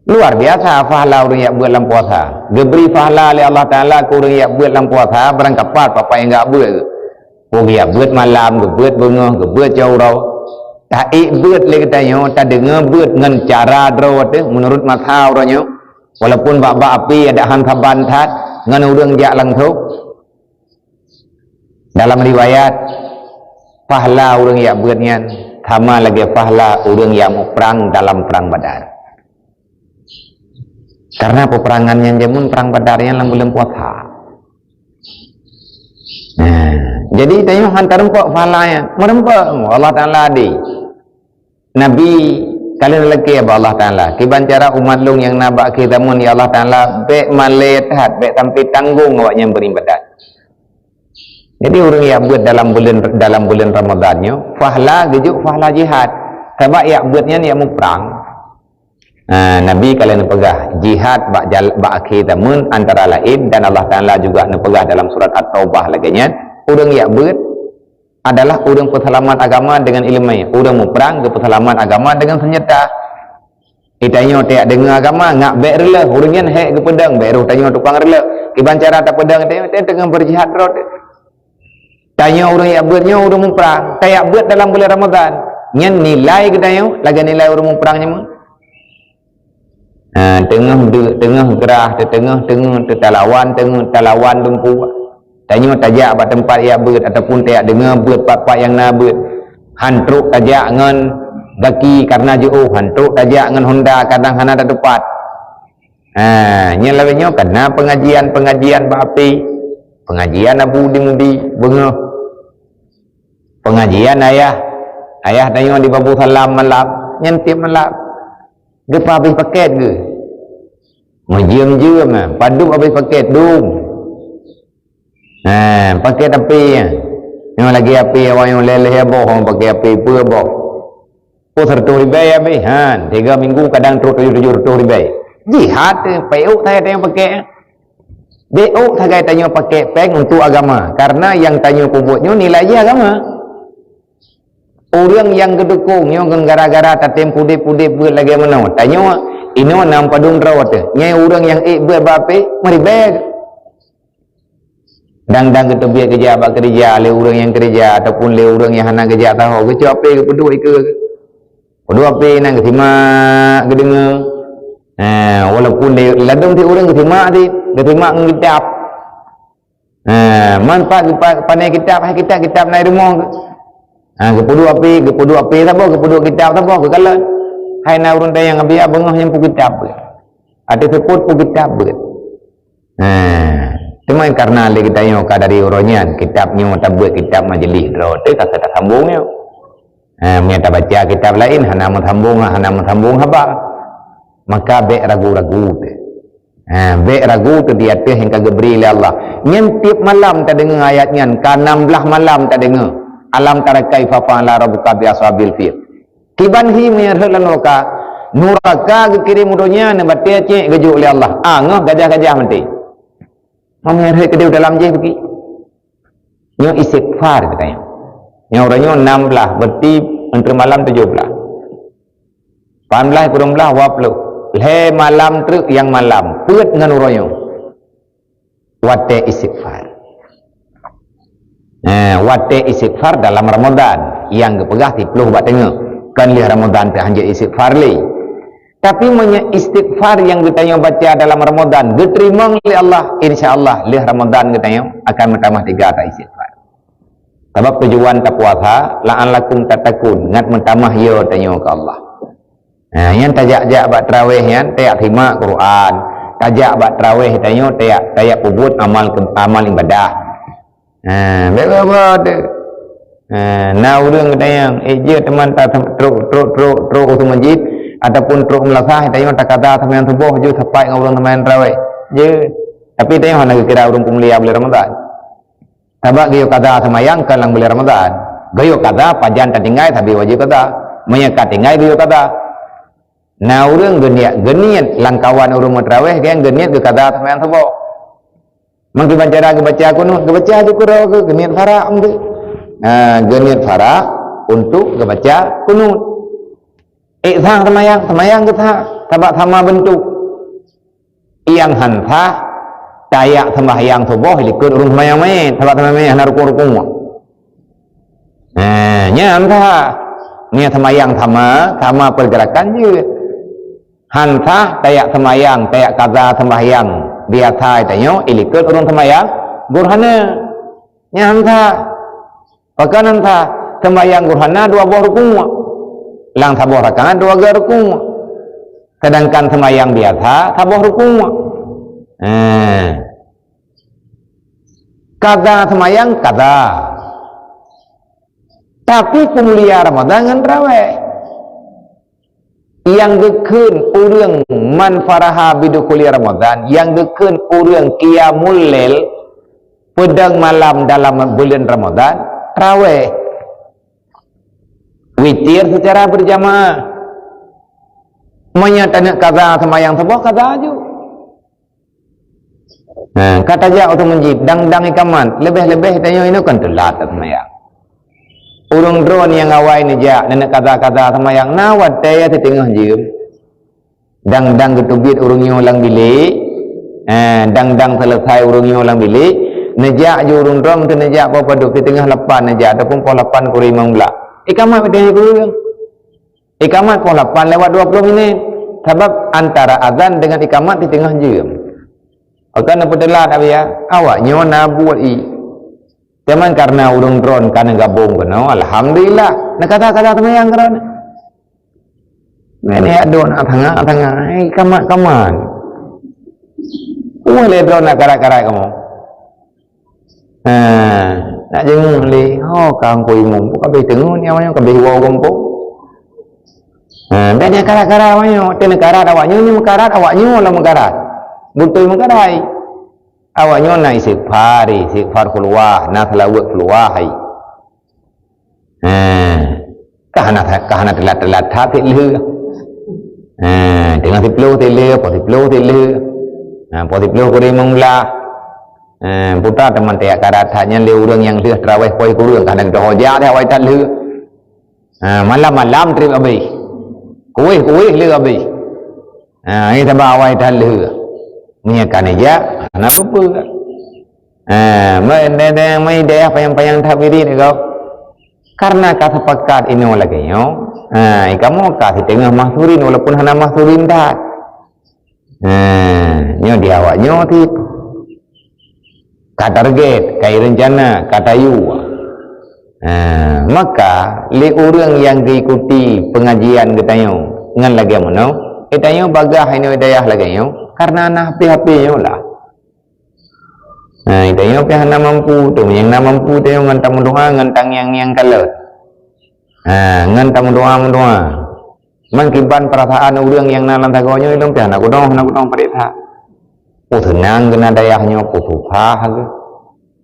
Luar biasa pahala ureuëng yak beuet lam puasa. Geubri pahala lé Allah Taala keu ureuëng yak beuet lam puasa, barangkapat papa nyang gak beuet. Ureuëng yak beuet malam, geubeuet beungoh, geubeuet cot uroe. Taék beuet lé geutanyoe, tadeungoe beuet ngon cara droe teuh meunurot masa uroe nyoe. Walaupun bak-bak api adak han saban that ngon ureuëng jak langsong. Dalam riwayat, pahala ureuëng yak beuet nyan sama lagée pahala ureuëng nyang muprang dalam prang Badar. Karena peperangan nyang jameun prang Badar nyan lam buleuen puasa. Nah, jadi tanyoe han tareumpok pahala nyan. Meureumpok Allah Taala di Nabi kalian lagi ya Allah Taala. Kiban cara umat lôn nyang na bak akhé zaman ya Allah Taala bek malée that, bek sampai tanggung awak nyang beribadat. Jadi ureuëng yak beuet dalam bulan dalam bulan Ramadan nyoe, pahala geujok pahala jihad. Sabab yak beuet nyan yak muprang. Ha, Nabi ka lheueh neupeugah, jihad bak jal-, bak akhé zaman antara lain dan Allah Taala juga neupeugah dalam surat At-Taubah lagée nyan, ureuëng yak beuet adalah ureuëng peuseulamat agama dengan ileumé, ureuëng muprang geupeuseulamat agama dengan seunjata. Di tanyoe tajak deungoe agama, ngak bék reuloh, ureuëng nyan hék geupeudong, bék roh tanyoe tukang reuloh. Kiban cara tapeudong, tanyoe teungoh beujihad rot. Tanyoe ureuëng yak beuet nyoe ureuëng muprang, tayak beuet dalam bulan Ramadan. Nyan nilai geutanyoe lagée nilai ureuëng muprang nyoe. Ha, teungoh de-, teungoh grah, teungoh, teungoh, teutalawan, teungoh talawan lumpu. Tanyoe tajak bak teumpat yak beuet ataupun tayak deungoe beuet pat-pat nyang na beuet. Han trok tajak ngon gaki karena jiôh, han trok tajak ngon honda kadang hana tatupat. Ha, nyan lawét nyoe kana pengajian-pengajian bak api. Pengajian Abu Mudi beungoh. Pengajian ayah. Ayah tanyoe di Babu Salam malam, nyan tiep malam. Geupa habéh paket geuh. Meujeuem-jeuem, eh, padub habéh paket dum. Ha, paket api, eh. Nyoe lagi api awak nyoe leleh boh, pakai api peue boh. Peue seratus ribèe habéh, han, tiga minggu kadang trok tujoh, tujoh ratus ribèe. Jihad, eh, payah that tanyoe pakai, eh. Bék sagai tanyoe pakai péng untuk agama, karena nyang tanyoe peubuet nyoe nilai jih agama. Ureuëng nyang geudukong nyoe ngon gara-gara tatem pudeb-pudeb beuet lagée meunoe. Tanyoe inoe nam padum droe teuh. Nyan ureuëng nyang ék beuet bak api, meuribèe. Dang-dang geuteubiet geujak bak keureuja lé ureuëng nyang keureuja ataupun lé ureuëng nyang hana geujak saho, geucok api geupeuduek ikeue. Peuduek api nyan geusimak geudeungoe. Nah, walaupun lé ladôm sit ureuëng geusimak sit, geusimak ngon kitab. Ha, manfaat geupa-, pandai kitab, hai kitab, kitab na i rumoh. Ha, geupeuduek api, geupeuduek api saboh, geupeuduek kitab saboh, geukalon. Hai na ureuëng tanyong, "Abi, a beungoh nyan peue kitab beuet? Ateueh seupôt peue kitab beuet?" Ha, teuma karena lé geutanyoe ka dari uroe nyan, kitab nyoe tabeuet kitab majelis droe teuh ka tasambong nyoe. Ha, meunyo tabaca kitab laén hana meusambong, hana meusambong haba, maka bék ragu-ragu teuh. Ha, bék ragu teuh di ateueh nyang ka geubri lé Allah. Nyan tiep malam tadeungoe ayat nyan, ka nam blaih malam tadeungoe. Alam tara kaifa fa'ala rabbuka bi ashabil fil. Kiban hi meunyo rhot lam nuraka, nuraka geukirém u donya neubatée cék geujok lé Allah. Ah, ngoh gajah-gajah maté. Meunyo rhot keudéh dalam jih beuki. Nyoe istighfar geutanyoe. Nyoe uroe nyoe nam blaih, berarti entre malam tujoh blaih. Lapan blaih kureueng blaih dua ploh. Lhée malam treuk nyang malam, peuet ngon uroe nyoe. Watée istighfar. Nah, watée istighfar dalam Ramadan, nyang geupeugah siploh bak teungoh. Kon lheueh Ramadan teuh hanjeuet istighfar lé. Tapi meunyo istighfar nyang geutanyoe baca dalam Ramadan geuteurimong lé Allah, insya Allah lheueh Ramadan geutanyoe akan meutamah tiga kali istighfar. Sabab tujuan tapuasa, la'allakum tattaqun, ngat meutamah yo tanyoe keu Allah. Ha, nyan tajak-jak bak tarawih nyan, tajak simak Quran, tajak bak tarawih tanyoe, tajak, tajak peubuet amal ke-, amal ibadah. Ha, bék-bék teuh. Ha, na ureuëng geutanyong, "Eh, jeuet teuma ta-, trok, trok, trok, trok u masjid ataupun trok meulasah, tanyoe takaza seumayang suboh jeuet sapat ngon ureuëng seumayang tarawih." Jeuet. Tapi tanyoe hana geukira ureuëng peumulia buleuen Ramadan. Sabab geuyue kaza seumayang kon lam buleuen Ramadan. Geuyue kaza pajan tatinggai sabe wajéb kaza. Meunyo ka tinggai geuyue kaza. Na ureuëng geuniet, geuniet lam kawan ureuëng meutarawih, geuh geuniet geukaza seumayang suboh. Meukiban cara geubaca kunut, geubaca ju keudroe geuh, geuniet farak untuk. Ha, geuniet farak untuk geubaca kunut. Ék sah seumayang, seumayang geuh sah, sabab sama beuntuk. Nyang han sah, tajak seumbahyang suboh likot ureuëng seumbahyang manyét, sabab seumbahyang manyét hana rukun-rukun. Nah, nyan han sah. Nyan seumbahyang sama, sama pergerakan jeuet. Han sah tajak seumbahyang, tajak kaza seumbahyang biasa tanyoe, ilikot ureuëng seumbahyang gurhana. Nyan han sah. Pakon han sah? Seumbahyang gurhana dua boh rukun. Lam saboh rakaat dua ga rukuk. Sedangkan seumayang biasa saboh rukuk. Eh. Kaza seumayang, kaza. Tapi peumulia Ramadan ngon traweh. Nyang geukheun ureuëng man faraha bidukhuli Ramadan, nyang geukheun ureuëng qiyamul lail, peudong malam dalam buleuen Ramadan, traweh. Witir seucara beurjamaah. Meunyoe taneuk kaza seumayang suboh, kaza ju. Nah, ka tajak u masjid, dang-dang ikamat, leubeh-leubeh tanyoe inoe kan teulat that seumayang. Ureuëng droe nyang awai neujak, neuk kaza-kaza seumayang, na watée siteungoh jeuem. Dang-dang geuteubiet ureuëng nyoe lam bilék, eh, dang-dang seuleusai ureuëng nyoe lam bilék, neujak ju ureuëng droe, meuteun neujak poh padub, siteungoh lapan neujak, ataupun poh lapan kureueng limong blah. Ikamat watée kureueng. Ikamat poh lapan lewat dua puluh minit. Sabab antara azan dengan ikamat siteungoh jeuem. Maka na peuteulat, Abiya, awak nyoe na buet i. Cuman karena ureuëng droe ka neugabong keunoe, alhamdulillah. Na kaza-kaza seumayang keudroe. Nenek yak dok na tangah-tangah, eh, kamat-kamat. Wah, lé droe na karat-karat kamoe. Ha, nak jenguk lé, ho ka angkui imum, ka beh teungeut nyan, ka beh woe gampông. Ha, dan nyang karat-karat awak nyoe, teuh karat awak nyoe, nyoe meukarat awak nyoe lah meukarat. Beutôi meukarat. Awak nyoe na istighfar, istighfar keuluwa, na seulaweuet keuluwa hai. Ha, ka hana, ka hana teulat-teulat that lheueh. Ha, teungoh siploh lheueh, poh siploh lheueh. Ha, poh siploh kureueng limong blah. Ha, putra teuma teuyak karat that nyan lé ureuëng nyang lheueh traweh poh kureueng, ka hana geudoh jak dah awai that lheueh. Ha, malam-malam trép abéh. Kuéh-kuéh lheueh abéh. Ha, ini sabab awai that lheueh. Meunyoe ka neujak, hana peue-peue. Ha, mai, mai dayah panyang-panyang that wirid gob. Karena ka sepakat inoe lagée nyoe. Ha, kamoe ka siteungoh mahsurin walaupun hana mahsurin that. Ha, nyoe di awak nyoe cit. Ka target, ka rencana, ka tayue. Ha, maka lé ureuëng nyang geuikuti peungajian geutanyoe ngon lagée meunoe, geutanyoe bagaih inoe dayah lagée nyoe karena na H P-H P nyoe lah. Ha, geutanyoe pih hana mampu, tu nyang na mampu tanyoe ngon tameudoa ngon tangieng-ngieng kalon. Ha, ngon tameudoa-meudoa. Man kiban peurasaan ureuëng nyang na lam sagoe nyoe lom pih hana kudong, hana kudong pareksa. Oh, seunang keu na dayah nyoe, oh, susah lagée.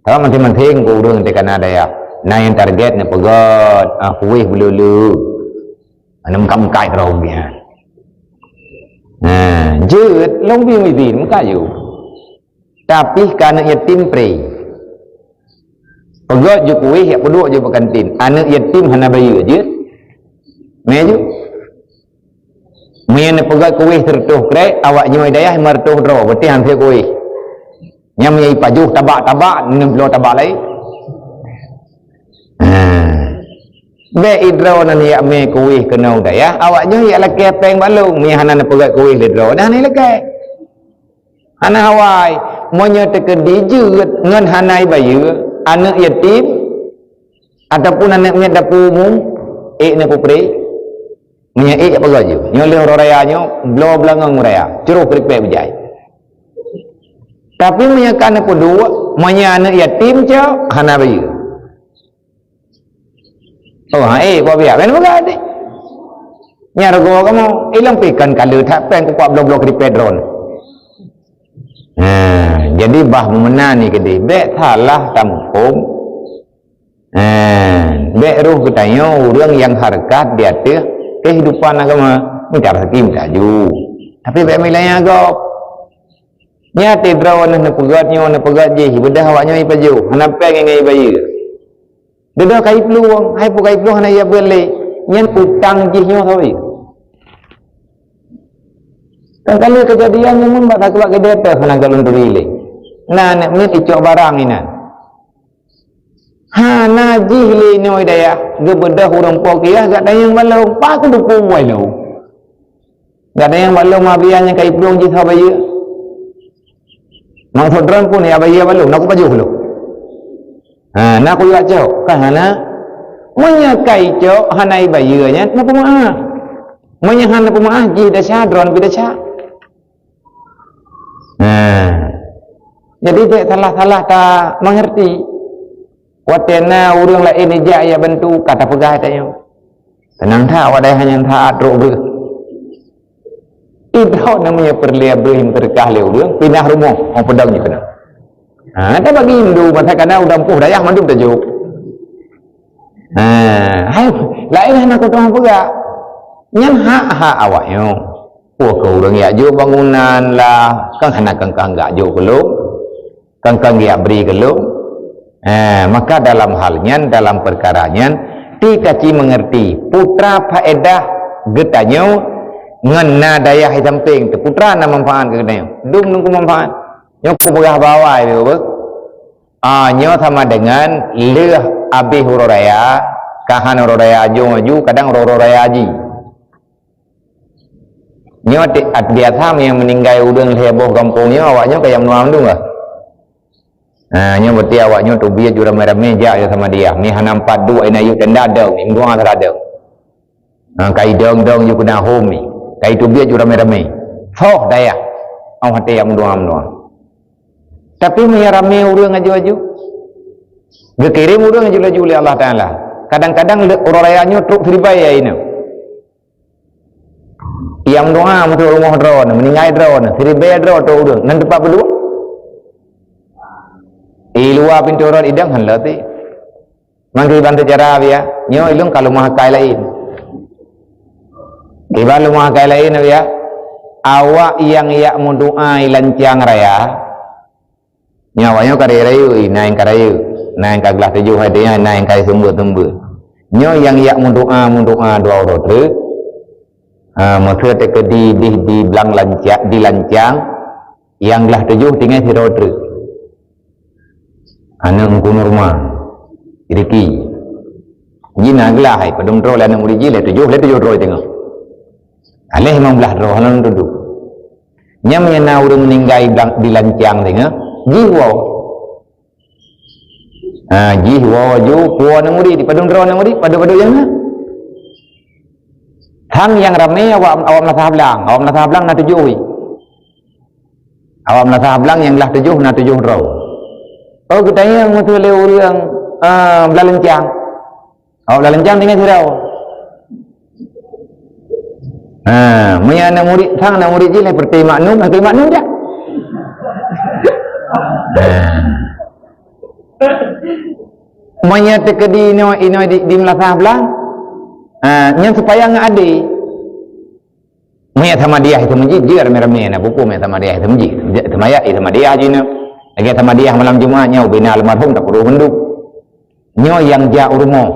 Tapi maséng-maséng keu ureuëng teuka na dayah. Na nyang target neupeugét, ah, kuéh beuleu-leu. Aneuk meukat-meukat roh geuh nyan. Nah, jeuet lôn bi meuidhin meukayu. Tapi keu aneuk yatim pré. Peugét ju kuéh yak peuduek ju bak kantin. Aneuk yatim hana bayeue jeuet. Mé ju. Meunyoe neupeugét kuéh seureutôh krek, awak nyoe dayah lima reutôh droe, berarti han sép kuéh. Nyan meunyoe ipajoh tabak-tabak, neubloe tabak laén. Nah. Bék idroe nan yak mé kuéh keunoe dayah, awak nyoe yak lakée péng bak lôn, meunyoe hana neupeugét kuéh lé droe, dah hana ilakée. Hana awai, meunyoe teukeudi jeuet ngon hana ibayeue, aneuk yatim, ataupun aneuk miet dapu umum, ék neupeupré. Meunyoe ék peugah jih, nyoe lheueh uroe raya nyoe, bloe beulangöng raya, cruh kripek beujai. Tapi meunyoe ka neupeuduek, meunyoe aneuk yatim cok, hana bayeue. Oh, ha, éh, buah biak, kan peugah deh. Nyan rugoe kamoe, ilong pikan kaleue that péng kupak bloe-bloe kripek droe. Nah, jadi bah meumeunan ni keudeh, bék salah tamuphom. Eh, bék roh geutanyoe ureuëng nyang hareukat di ateueh keuhidupan agama, meucara sakim taju. Tapi bék meulanya gob. Nyan teuh droe neuh neupeugét nyoe neupeugét jih, beudah awak nyoe ipajoh, hana péng ngon ibayeue. Dudoe kai plueng, hai peue kai plueng hana ijak beuet lé. Nyan utang jih nyoe sabe. Kan kali keujadian nyoe mun bak sakeubak keudeh teuh hana galon turi lé. Na aneuk miet icok barang inan. Hana jih lé inoe dayah, geubeudoh ureuëng po kiah gata nyang balong, paku duku wai lo. Gata nyang balong mabian nyang kai plueng jih sabe ye. Maksud droe pun ya baye balong, nak kupajoh lo. Ha, nak kuyue cok, kan hana. Meunyoe ka icok hana ibayeue nyan, na peumeu'ah. Meunyoe hana peumeu'ah, jih desya, droe pih desya. Nah, jadi bék salah-salah ta mengerti. Watée na ureuëng laén ijak ya bantu, ka tapeugah tanyoe. Seunang that awak dayah nyan that trok breuh. Idroe namanya peureulée breuh meuseudeukah lé ureuëng, pinah rumoh, oh, peudong jih keunan. Ha, tabagi indu, masa kana u dampôh dayah mandum tajok. Ha, hai, laén hana kutuha peugah. Nyan hak-hak awaknyoe. Peue keu ureuëng yak jok bangunan lah, kan hana kangkang gak jok keu lôn. Kangkang yak bri keu lôn. Ha, maka dalam hal nyan, dalam perkara nyan, ti kaci mengerti putra faedah geutanyoe ngon na dayah di samping teuh. Putra na manfaat keu geutanyoe. Dum nungku manfaat. Nyoe kupeugah bawai, ah, nyoe sama dengan lheueh abéh uroe raya, ka han uroe raya aju-aju, kadang uroe-uroe raya haji. Nyoe ti-, at-, biasa meunyoe meuninggai ureuëng lhée boh gampông nyoe, awak nyoe ka jak meudoá mandum kah? Ha, nyoe berarti awak nyoe teubiet ju ramé-ramé jak ya sama dia. Mi hana empat duek ina yue tenda dong, mi meudoá salah dong. Ha, kai dong-dong ju keunan hom mi. Kai teubiet ju ramé-ramé. Soh dayah. Awak até jak meudoá-meudoá. Tapi meunyoe ramé ureuëng aju-aju, geukirém ureuëng aju-aju lé Allah Taala. Kadang-kadang le-, uroe raya nyoe trok siribée ya ina. Nyang meudoá meutrok rumoh droeneuh, meuninggai droeneuh, siribée droe trok ureuëng, nan teumpat peudua. Di luwa pintoe rot idong han loti. Mangkeuban teucara biya, nyoe ilong ka leumah akai laén. Kiban leumah akai laén biya, awak nyang yak meudoá i lancang raya, nyoe awak nyoe ka rayeuk-rayeuk, na nyang ka rayeuk, na nyang ka glah tujoh hai nyan, na nyang ka seumeubeuet-seumeubeuet. Nyoe nyang yak meudoá, meudoá dua uroe treuk. Ha, meuseu teukeudi dih di blang lanca-, di lancang, nyang glah tujoh tinggai sidroe treuk. Aneuk Teungku Nurma, Riki. Jih na glah hai, padum droe lé aneuk murit jih, lé tujoh, lé tujoh droe teungoh. Aléh limong blaih droe hana lôn tudoh. Nyan meunyoe na ureuëng meuninggai blang-, di lancang teungoh, jih woe. Ha, jih woe ju, peue aneuk murit, di padum droe aneuk murit, padum-padum nyang na. Sang nyang ramé awak, awak meulasah blang, awak meulasah blang na tujoh. Awak meulasah blang nyang glah tujoh na tujoh droe. Oh, geutanyong meuseu lé ureuëng, eh, blah lancang. Awak blah lancang tinggai sidroe. Ha, meunyoe aneuk murit, sang aneuk murit jih lé peureute maknum, peureute maknum jak. Ha. Meunyoe teukeudi inoe, inoe di, di meulasah blang, ha, nyan supaya ngon adé. Meunyoe sama dia itu meuji, jeuet ramé-ramé na buku meunyoe sama dia itu meuji. Sama ya, sama dia jih na. Lagée sama dia malam Jumat nyoe, ubena almarhum tapeurôh mandum. Nyoe nyang jak u rumoh.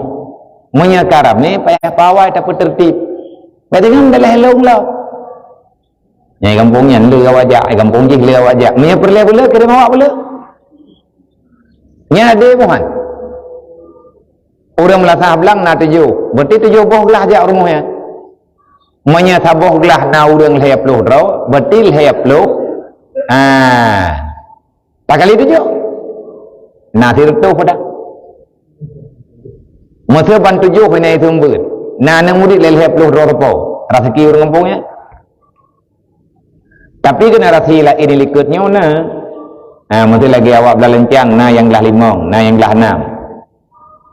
Meunyoe ka ramé, payah pawai tapeuteureutib. Bak jangan daleh lôn lah. Nyang gampông nyan le awak jak, gampông jih le awak jak. Meunyoe peureulée beuleu, kirém awak beuleu. Nyan adé boh han. Ureuëng meulasah blang na tujoh. Berarti tujoh boh glah jak u rumoh nyan. Meunyoe saboh glah na ureuëng lhée ploh droe, berarti lhée ploh. Ah. Pakali tujoh. Na sireutôh pada. Meuseu ban tujoh ina seumeubeuet. Na aneuk murit lé lhée ploh droe rupa. Raseuki ureuëng gampông nyan. Tapi generasi laén di likot nyoe na. Ha, meuseu lagée awak blah lancang, na nyang glah limong, na nyang glah nam.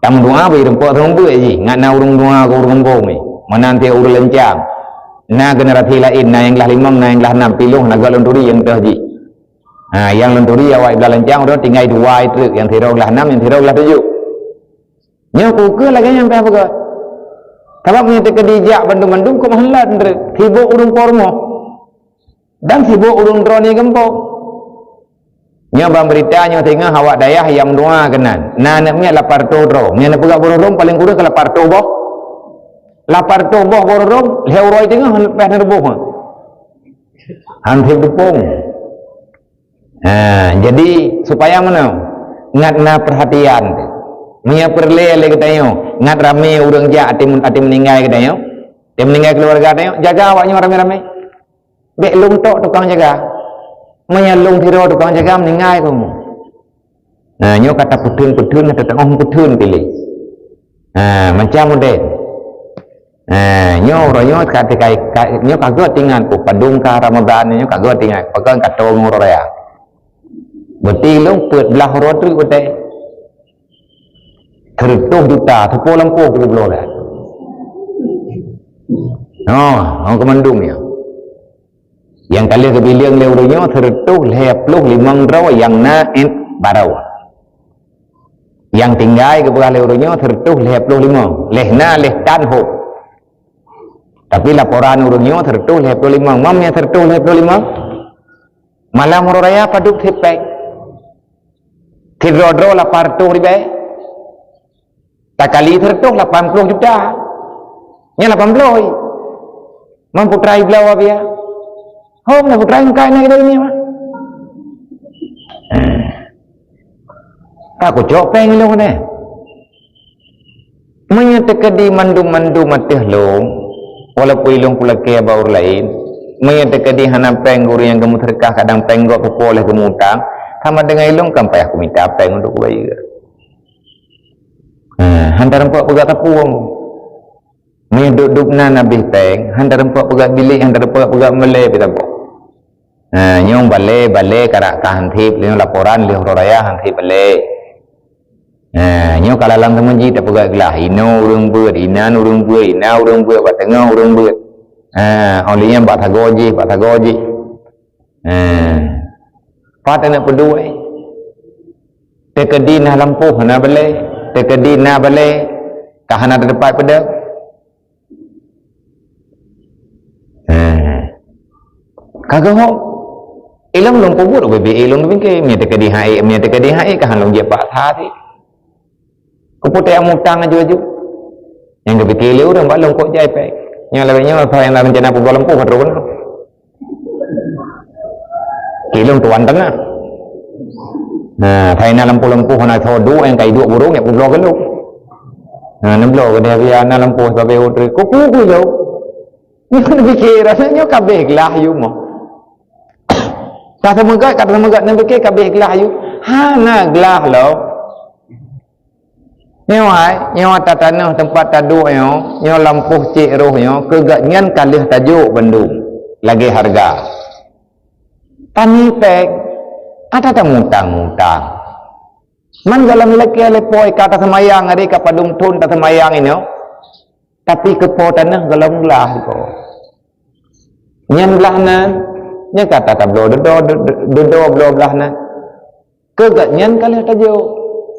Tameudoá beu rumpok seumeubeuet jih, ngat na ureuëng doá keu ureuëng gampông nyoe. Meunan teuh ureuëng lancang. Na generasi laén, na nyang glah limong, na nyang glah nam, piloh na gak lôn turi nyang teuh jih. Ha, nyang lôn turi awak blah lancang uroe tinggai dua treuk, nyang sidroe glah nam, nyang sidroe glah tujoh. Nyoe kukeu lagée nyang payah peugah. Sabab meunyoe teukeudi jak bandum-bandum kok meuheulat treuk, sibok ureuëng po rumoh. Dan sibok ureuëng droeneuh gampông. Nyoe ban beurita nyoe singoh awak dayah nyang meudoá keunan. Na aneuk miet lapan reutôh droe. Meunyoe neupeugah boh rhueng paleng kureueng keu lapan reutôh boh. Lapan reutôh boh boh rhueng, lhée uroe teungoh leupah neureubôh. Han seb teupông. Ha, jadi supaya meunoe, ngat na peurhatian. Meunyoe peureulée lé geutanyoe, ngat ramé ureuëng jak até, até meuninggai geutanyoe, até meuninggai keuluwarga tanyoe, jaga awak nyoe ramé-ramé. Bék lôn tok tukang jaga. Meunyoe lôn sidroe tukang jaga meuninggai keumu. Nah, nyoe ka tapeutheun-peutheun, ka tateu'oh peutheun piléh. Ha, macam model. Ha, nyoe uroe nyoe ka, ka, ka, nyoe ka geuh tingat ku padum ka Ramadan nyoe ka geuh tingat. Pakon ka tong uroe raya. Berarti lôn peuet blah uroe treuk beutôi. Seureutôh juta, teupo lampôh peuet blah uroe. Oh, oh keumandum nyoe. Nyang ka lheueh geubileung lé ureuëng nyoe seureutôh lhée ploh limong droe nyang na ét baroe. Nyang tinggai geupeugah lé ureuëng nyoe seureutôh lhée ploh limong, lhée na lhée tan hôb. Tapi laporan ureuëng nyoe seureutôh lhée ploh limong. Mam nyang seureutôh lhée ploh limong? Malam uroe raya padub sipéng. Sidroe-droe lapan reutôh ribée. Takali seureutôh lapan ploh juta. Nyan lapan ploh. Man putra ibloe wabia. Hom na putra ingkai na kita ini mah. Eh. Ka kucok péng ilong neh. Meunyoe teukeudi mandum-mandum ateueh lôn, walaupun ilong kulakée bak ureuëng laén, meunyoe teukeudi hana péng guru nyang geumeuseudeukah kadang péng gob pupo lheueh geumutang, sama deungon ilong kan payah kumita péng untuk kubayeue. Ha, hana teureumpok peugah sapeue. Meunyoe duek-duek nan habéh péng, hana teureumpok peugah bilék, hana teureumpok peugah meulée pih sapeue. Ha, nyoe balée, balée karak ka han sép, nyoe laporan lheueh uroe raya han sép balée. Ha, nyoe ka lalang teuma jih tapeugah glah, inoe ureuëng beuet, inan ureuëng beuet, ina ureuëng beuet, bak teungoh ureuëng beuet. Ha, óh lheueh nyan bak sagoe jih, bak sagoe jih. Ha. Pat aneuk peuduek. Teukeudi na lampôh hana balée, teukeudi na balée ka hana teupat peudeueng. Eh. Ka geuhok. Ilong lôn peubuet ubé-bé ilong teupike, mie teukeudi hai, mie teukeudi hai ka han lôn jeuet paksa sit. Kupeuteuka mutang aju-aju. Nyang geupike lé ureuëng bak lôn kok jai péng. Nyang lagée nyoe soe nyang na rencana peugoe lampôh ka trok keunoe. Ilong tuan teungoh. Nah, hai na lampôh-lampôh na soe duek nyang ka iduek burông nyak peubloe keu lôn. Nah, neubloe keu dia na lampôh sabe uteue. Kuku-ku lôn. Nyoe neupike rasanya nyoe ka abéh glah yu moh. Ka seumeugat, ka seumeugat neupike ka abéh glah yu. Hana glah lom. Nyoe hai, nyoe ata tanoh teumpat taduek nyoe, nyoe lampôh cék roh nyoe, keu gobnyan ka lheueh tajok bandum lagée hareuga. Tani péng, ata tamutang-mutang. Man gohlom lakée lé po ka taseumayang, ari ka padum thon taseumayang inoe. Tapi keu po tanoh gohlom glah iko. Nyan glah nan, nyan ka ata tabloe dudoe, dudoe bloe glah nan. Keu gobnyan ka lheueh tajok,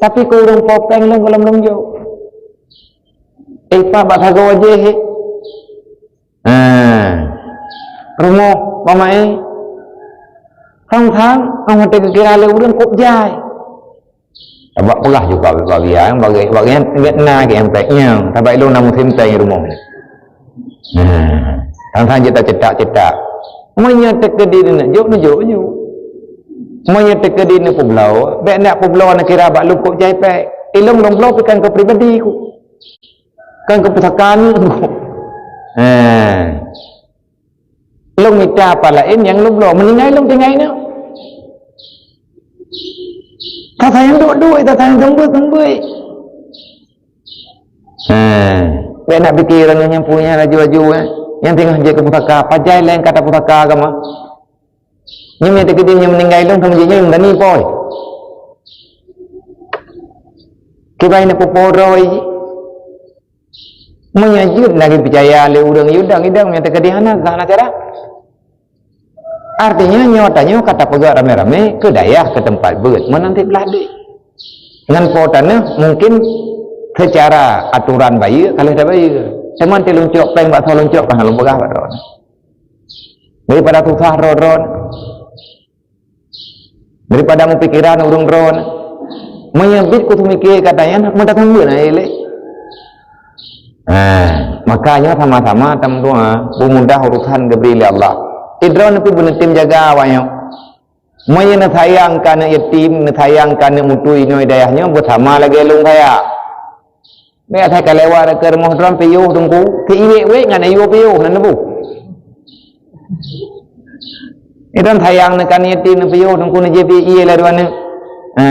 tapi keu ureuëng po péng lom gohlom lom jok. Eh, pat bak sagoe jih. Ha. Rumoh mama eh. Sang-sang, sang watée geukira lé ureuëng kop jai. Tabak peugah juga bak dia, bagi, bagi yang na ke empek nyang, tabak ilong na musim péng rumoh. Nah, sang-sang jeuet tacetak-cetak. Meunyoe teukeudi neujok, neujok ju. Meunyoe teukeudi neupeubloe, bék nak peubloe neukira bak lungkop jai péng. Ilong lôn bloe pih kan keu pribadi ku. Kan keu pusaka aneuk ku. Ha. Lôn mita apa laén nyang lôn bloe, meuninggai lôn tinggai nyoe. Ka sayang duek-duek, ka sayang seumeubeuet-seumeubeuet. Ha, bék nak pike ureuëng nyang punya laju-laju, eh. Nyang teungoh jeuet keu pusaka, pajai laén kata pusaka agama. Nyoe meunyoe teukeudi nyoe meuninggai lôn, sama jih nyoe meudani poi. Kiban na peuporo jih. Meunyoe jeuet lagée peucaya lé ureuëng yue dang idang nyang teukeudi hana, hana cara. Artinya nyoe tanyoe ka tapeugah ramé-ramé keu dayah, keu teumpat beuet, meunan tieb blah deh. Ngon po tanoh mungkin seucara aturan bayeue ka lheueh tabayeue. Teuma teuh lôn cok péng bak soe lôn cok ka hana lôn peugah bak droeneuh. Daripada susah droe-droe. Daripada meupikiran ureuëng droe. Meunyoe bit kuteumike kata nyan, meutateumbeuet na ilée. Ha, makanya sama-sama tameudoa, peumudah urusan geubri lé Allah. Idroe neupeubeuneutem jaga awaknyoe. Meunyoe neusayang keu aneuk yatim, neusayang keu aneuk mutui nyoe dayah nyoe, beusama lagée lôn sayang. Bék asai ka lewat keu rumoh droe piôh teungku, si iwék-wék ngon ayue piôh nan neubu. Idroe sayang neukan yatim neupiôh teungku neujép ié lé droe nyoe. Ha,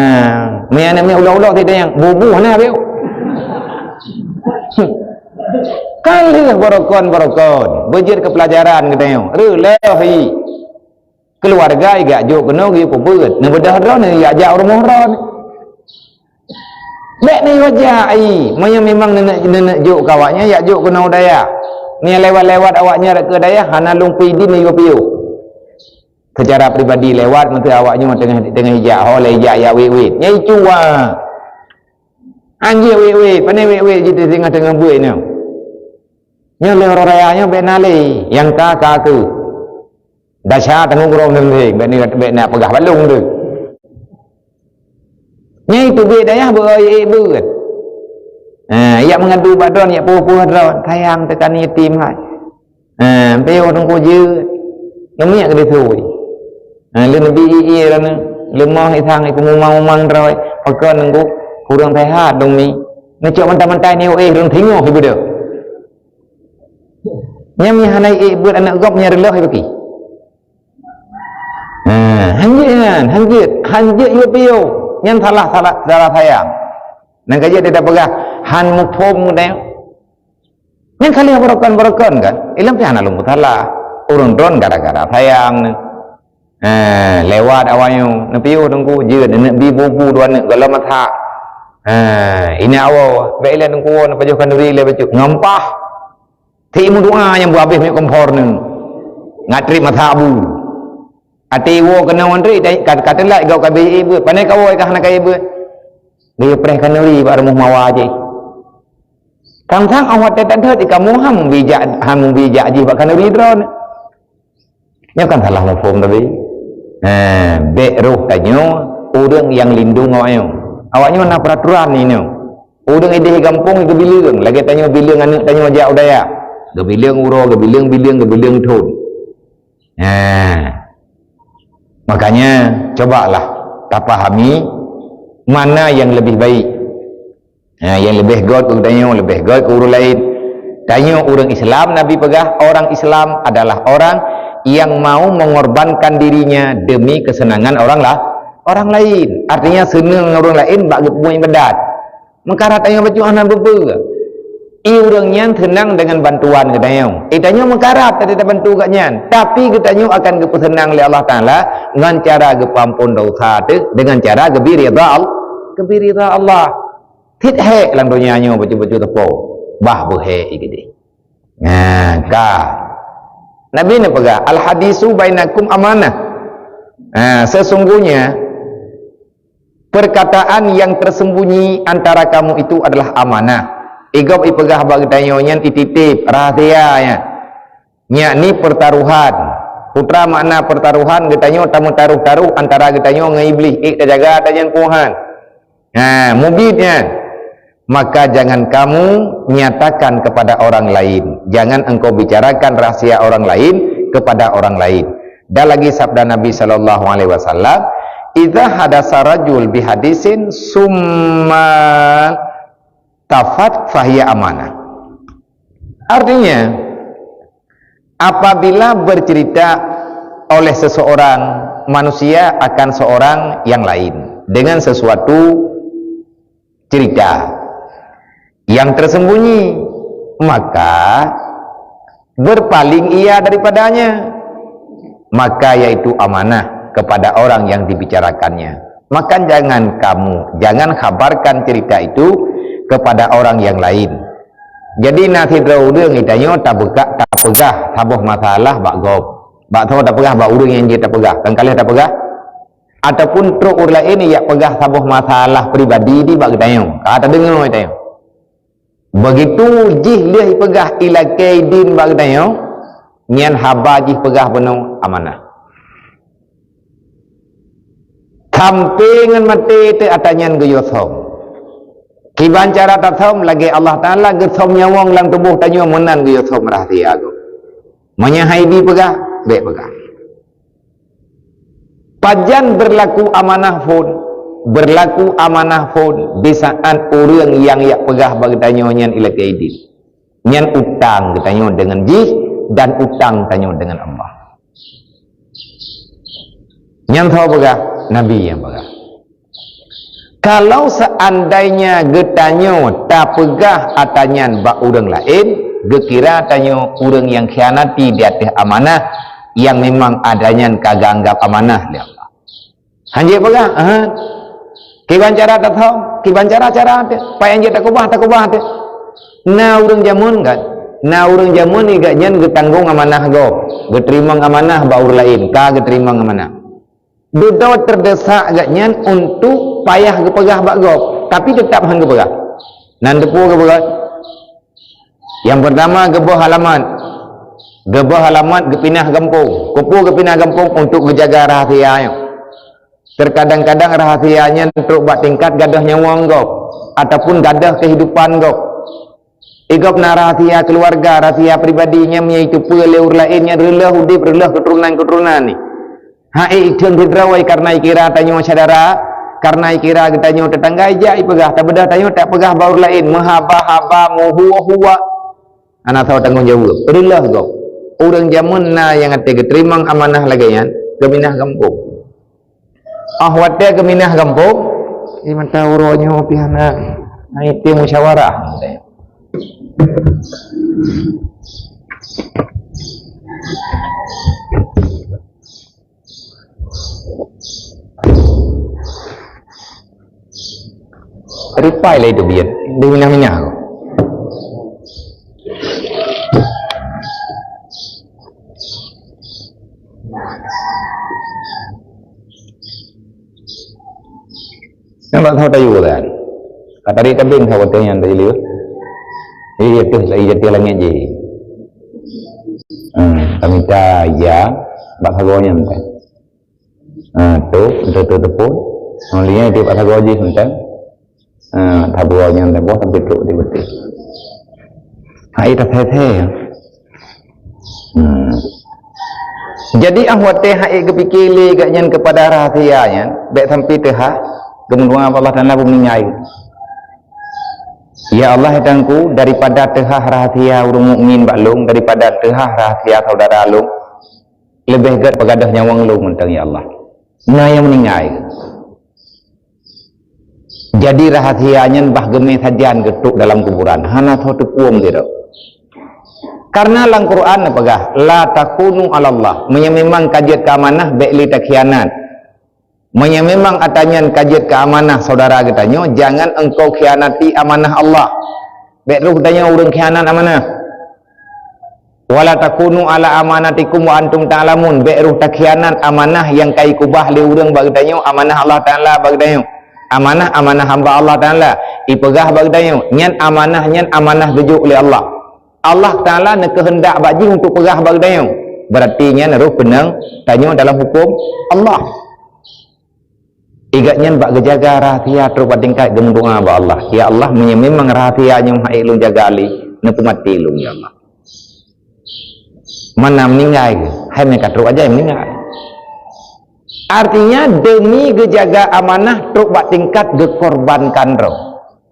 meunyoe aneuk miet ulok-ulok si dayang, bubu hana piôh. Kan lheueh barokon-barokon, beujeuet keu peulajaran geutanyoe. Reuleuh i. Keuluwarga i geujak jok keunoe geuyue peubeuet. Neubeudôh droeneuh geujak jak u rumoh droeneuh. Bèk neuyue jak i. Meunyoe memang neuneuk, neuneuk jok keu awaknyan, jak jok keunoe u dayah. Meunyoe lewat-lewat awaknyan rot keu dayah, hana lôn pui idin neuyue piôh. Seucara pribadi lewat, meunteue awaknyoe teungoh, teungoh ijak, ho lé ijak jak wét-wét. Nyan icu wa. Anjeuet wét-wét, pane wét-wét jih teungoh-teungoh beuet nyoe. Nyoe lé uroe raya nyoe bèk na lé, nyang ka, ka keuh. Desya tanggong droe meunan lé, bèk ni, bèk na peugah bak lôn tu. Nyan itu beuet dayah beu-, ék beuet. Ha, yak meungadu bak droen, yak peue-peue droen, sayang teuka yatim hai. Ha, piôh teungku jeuet. Neumiet keu disui. Ha, lé neubi ie-ie droeneuh, leumoh isang ipeumumang-mumang droe, pakon teungku, kurang sehat dong mi. Neucok mantah-mantah ni uéh, rhung tingoh ibeudôh. Nyan mi hana ék beuet aneuk gob nyan reulôh ibaki. Ha, hanjeuet nyan, hanjeuet, hanjeuet yue piôh. Nyan salah, salah, salah sayang. Nyan ka jeuet tapeugah, han muphom geutanyoe. Nyan ka lheueh barokon-barokon kan? Ilôn pih hana lôn peusalah. Ureueng droen gara-gara sayang nyoe. Ha, lewat awaknyoe, neupiôh teungku, jeuet, neuneuk bi bu-bu dua neuk gohlom masak. Ha, ineuk awoe, bèk ilèe teungku, neupajoh khanuri lé bacut. Ngampah. Ti meudoa nyang bu habéh minyeuk kompor nyoe. Ngat trép masak bu. Até woe keunoe nyan trép, ka, ka teulat gob ka beuet beuet. Pane kawoe ka hana kayée beuet. Geuyue preh khanuri bak rumoh mawa jih. Sang-sang awai watèe that-that di kamoe han mubijak, han mubijak jih bak khanuri droeneuh. Nyoe kan salah muphom tadi. Ha, bèk roh tanyoe ureueng nyang lindong awaknyoe. Awaknyoe na peuraturan inoe. Ureueng idéh gampông geubileueng, lagèe tanyoe bileueng aneuk tanyoe jak u dayah. Geubileueng uroe, geubileueng bileueng, geubileueng thon. Ha. Makanya, cobalah tapahami mana yang lebih baik. Ha, nyang leubeh göt keu tanyoe, leubeh göt keu ureueng laén. Tanyoe ureueng Islam, Nabi peugah, orang Islam adalah orang yang mau mengorbankan dirinya demi kesenangan orang lah, orang lain. Artinya, seunang ureueng laén bak geupeue ibadat. Meukarat tanyoe bacut hana beupeue. I ureueng nyan seunang deungon bantuan geutanyoe. I tanyoe meukarat tadi tabantu gobnyan. Tapi geutanyoe akan geupeuseunang lé Allah Taala ngon cara geupeuampon dosa teuh, deungon cara geubi ridha Al-, geubi ridha Allah. Cit hék lam donya nyoe bacut-bacut teupeu, bah beuhék i keudéh. Nah, ka. Nabi neupeugah, "Al-hadisu bainakum amanah." Nah, sesungguhnya perkataan yang tersembunyi antara kamu itu adalah amanah. I gob ipeugah bak geutanyoe nyan ititip, rahsia nyan. Nyan ni pertaruhan. Peue makna pertaruhan, geutanyoe tameutaroh-taroh antara geutanyoe ngon Iblih, ék tajaga ata nyan peue han. Ha, mubit nyan. Maka jangan kamu nyatakan kepada orang lain. Jangan engkau bicarakan rahsia orang lain kepada orang lain. Dan lagi sabda Nabi sallallahu alaihi wasallam, "Idza hadasa rajul bihadisin summa tafat fahiya amanah." Artinya, apabila bercerita oleh seseorang manusia akan seorang yang lain dengan sesuatu cerita yang tersembunyi, maka berpaling ia daripadanya, maka yaitu amanah kepada orang yang dibicarakannya. Maka jangan kamu, jangan khabarkan cerita itu kepada orang yang lain. Jadi, na sidroe ureueng geutanyoe tapeugah, tapeugah saboh masalah bak gob. Bak soe tapeugah? Bak ureueng nyang jeuet tapeugah. Kan ka lheueh tapeugah? Ataupun trok ureueng laén jak peugah saboh masalah pribadi di bak geutanyoe. Ka tadeungoe geutanyoe. Begitu jih lheueh peugah ilakée idin bak geutanyoe, nyan haba jih peugah bunoe amanah. Sampoe ngon maté teuh ata nyan geuyue som. Kiban cara tasom, lagée Allah Taala geusom nyawöng lam tuboh tanyoe, meunan geuyue som rahsia gob. Meunyoe han ibi peugah, bèk peugah. Pajan berlaku amanah phon, berlaku amanah phon di saat ureueng nyang jak peugah bak geutanyoe nyan ilakée idin. Nyan utang geutanyoe deungon jih dan utang tanyoe deungon Allah. Nyan soe peugah? Nabi nyang peugah. Kalau seandainya geutanyoe tapeugah ata nyan bak ureuëng laén, geukira tanyoe ureuëng nyang khianati di ateueh amanah nyang memang ata nyan ka geuanggab amanah lé Allah. Hanjeuet peugah, "Aha, kiban cara tatho, kiban cara-cara teuh, pajan jeuet takeubah, takeubah teuh." Na ureuëng jameun kan, na ureuëng jameun igat nyan geutanggong amanah gob, geuteurimong amanah bak ureuëng laén, ka geuteurimong amanah. Dudoe teudesak gobnyan untuk payah geupeugah bak gob, tapi teutab han geupeugah. Nan teupeu geupeugah. Nyang peurtama, geuboh alamat. Geuboh alamat geupinah gampông. Keupeue geupinah gampông? Untuk geujaga rahsia nyoe. Teukadang-kadang rahsia nyan trok bak tingkat gadôh nyawöng gob ataupun gadôh keuhidupan gob. Igob na rahsia keuluwarga, rahsia pribadi nyang meunyoe iteupeue lé ureuëng laén nyan reuloh udeb, reuloh keuturonan-keuturonan ni. Hai, itheun sidroe, kareuna ikira tanyoe syedara, kareuna ikira geutanyoe teutangga, ijak ipeugah, tabeudôh tanyoe tapeugah bak ureuëng laén, meuhaba-haba, meuhua-hua. Hana soe tanggong jaweueb. Reuloh gob. Ureuëng jameun na nyang até geuteurimong amanah lagée nyan, geuminah gampông. Ah, watée geuminah gampông, di mata uroe nyoe pih hana, hana item musyawarah. Ripai lé itu biet, di minah-minah. Nampak tahu tayu kan? Kata dia tebing sama teh yang tadi liu. Iya tu, saya jatuh langit je. Hmm, kami tak ya, bak sagonya mungkin. Ha, tu, tu, tu, tu pun. Mulia dia bak sagonya mungkin. Ha, sagonya mungkin, sampai tu di betul. Ha, itu saya, saya. Hmm. Jadi, ah, watée hai geupike lé gobnyan keupada rahsia nyan, bék sampai teuhah, keumudian Allah Taala beumeuninggai. Ya Allah, ya Tuhanku, daripada teuhah rahsia ureuëng mukmin bak lôn, daripada teuhah rahsia saudara lôn, leubeh gét peugadôh nyawöng lôn mantong, ya Allah. Na nyang meuninggai. Jadi, rahsia nyan bah geumé sajan geutrok dalam kuburan, hana soe teupueng sidroe. Karena lam Quran neupeugah, "La takunu 'alallah." Meunyoe memang ka jeuet keu amanah, bék lé takhianat. Meunyoe memang ata nyan ka jeuet keu amanah saudara geutanyoe, jangan engkau khianati amanah Allah. Bék roh tanyoe ureuëng khianat amanah. "Wala takunu 'ala amanatikum wa antum ta'lamun." Bék roh takhianat amanah nyang ka ikeubah lé ureuëng bak geutanyoe, amanah Allah Taala bak geutanyoe. Amanah, amanah hamba Allah Taala ipeugah bak geutanyoe. Nyan amanah, nyan amanah geujok lé Allah. Allah Taala neukeuheundak bak jih untuk peugah bak geutanyoe. Berarti nyan roh peunang tanyoe dalam huköm Allah. Igat nyan bak geujaga rahsia trok bak tingkat geumeudoa bak Allah, "Ya Allah, meunyoe memang rahsia nyoe hana lôn jaga lé, neupeumaté lôn, ya Allah." Mana meuninggai, hai meuka trok aja meuninggai. Artinya, demi geujaga amanah trok bak tingkat geukorbankan droe.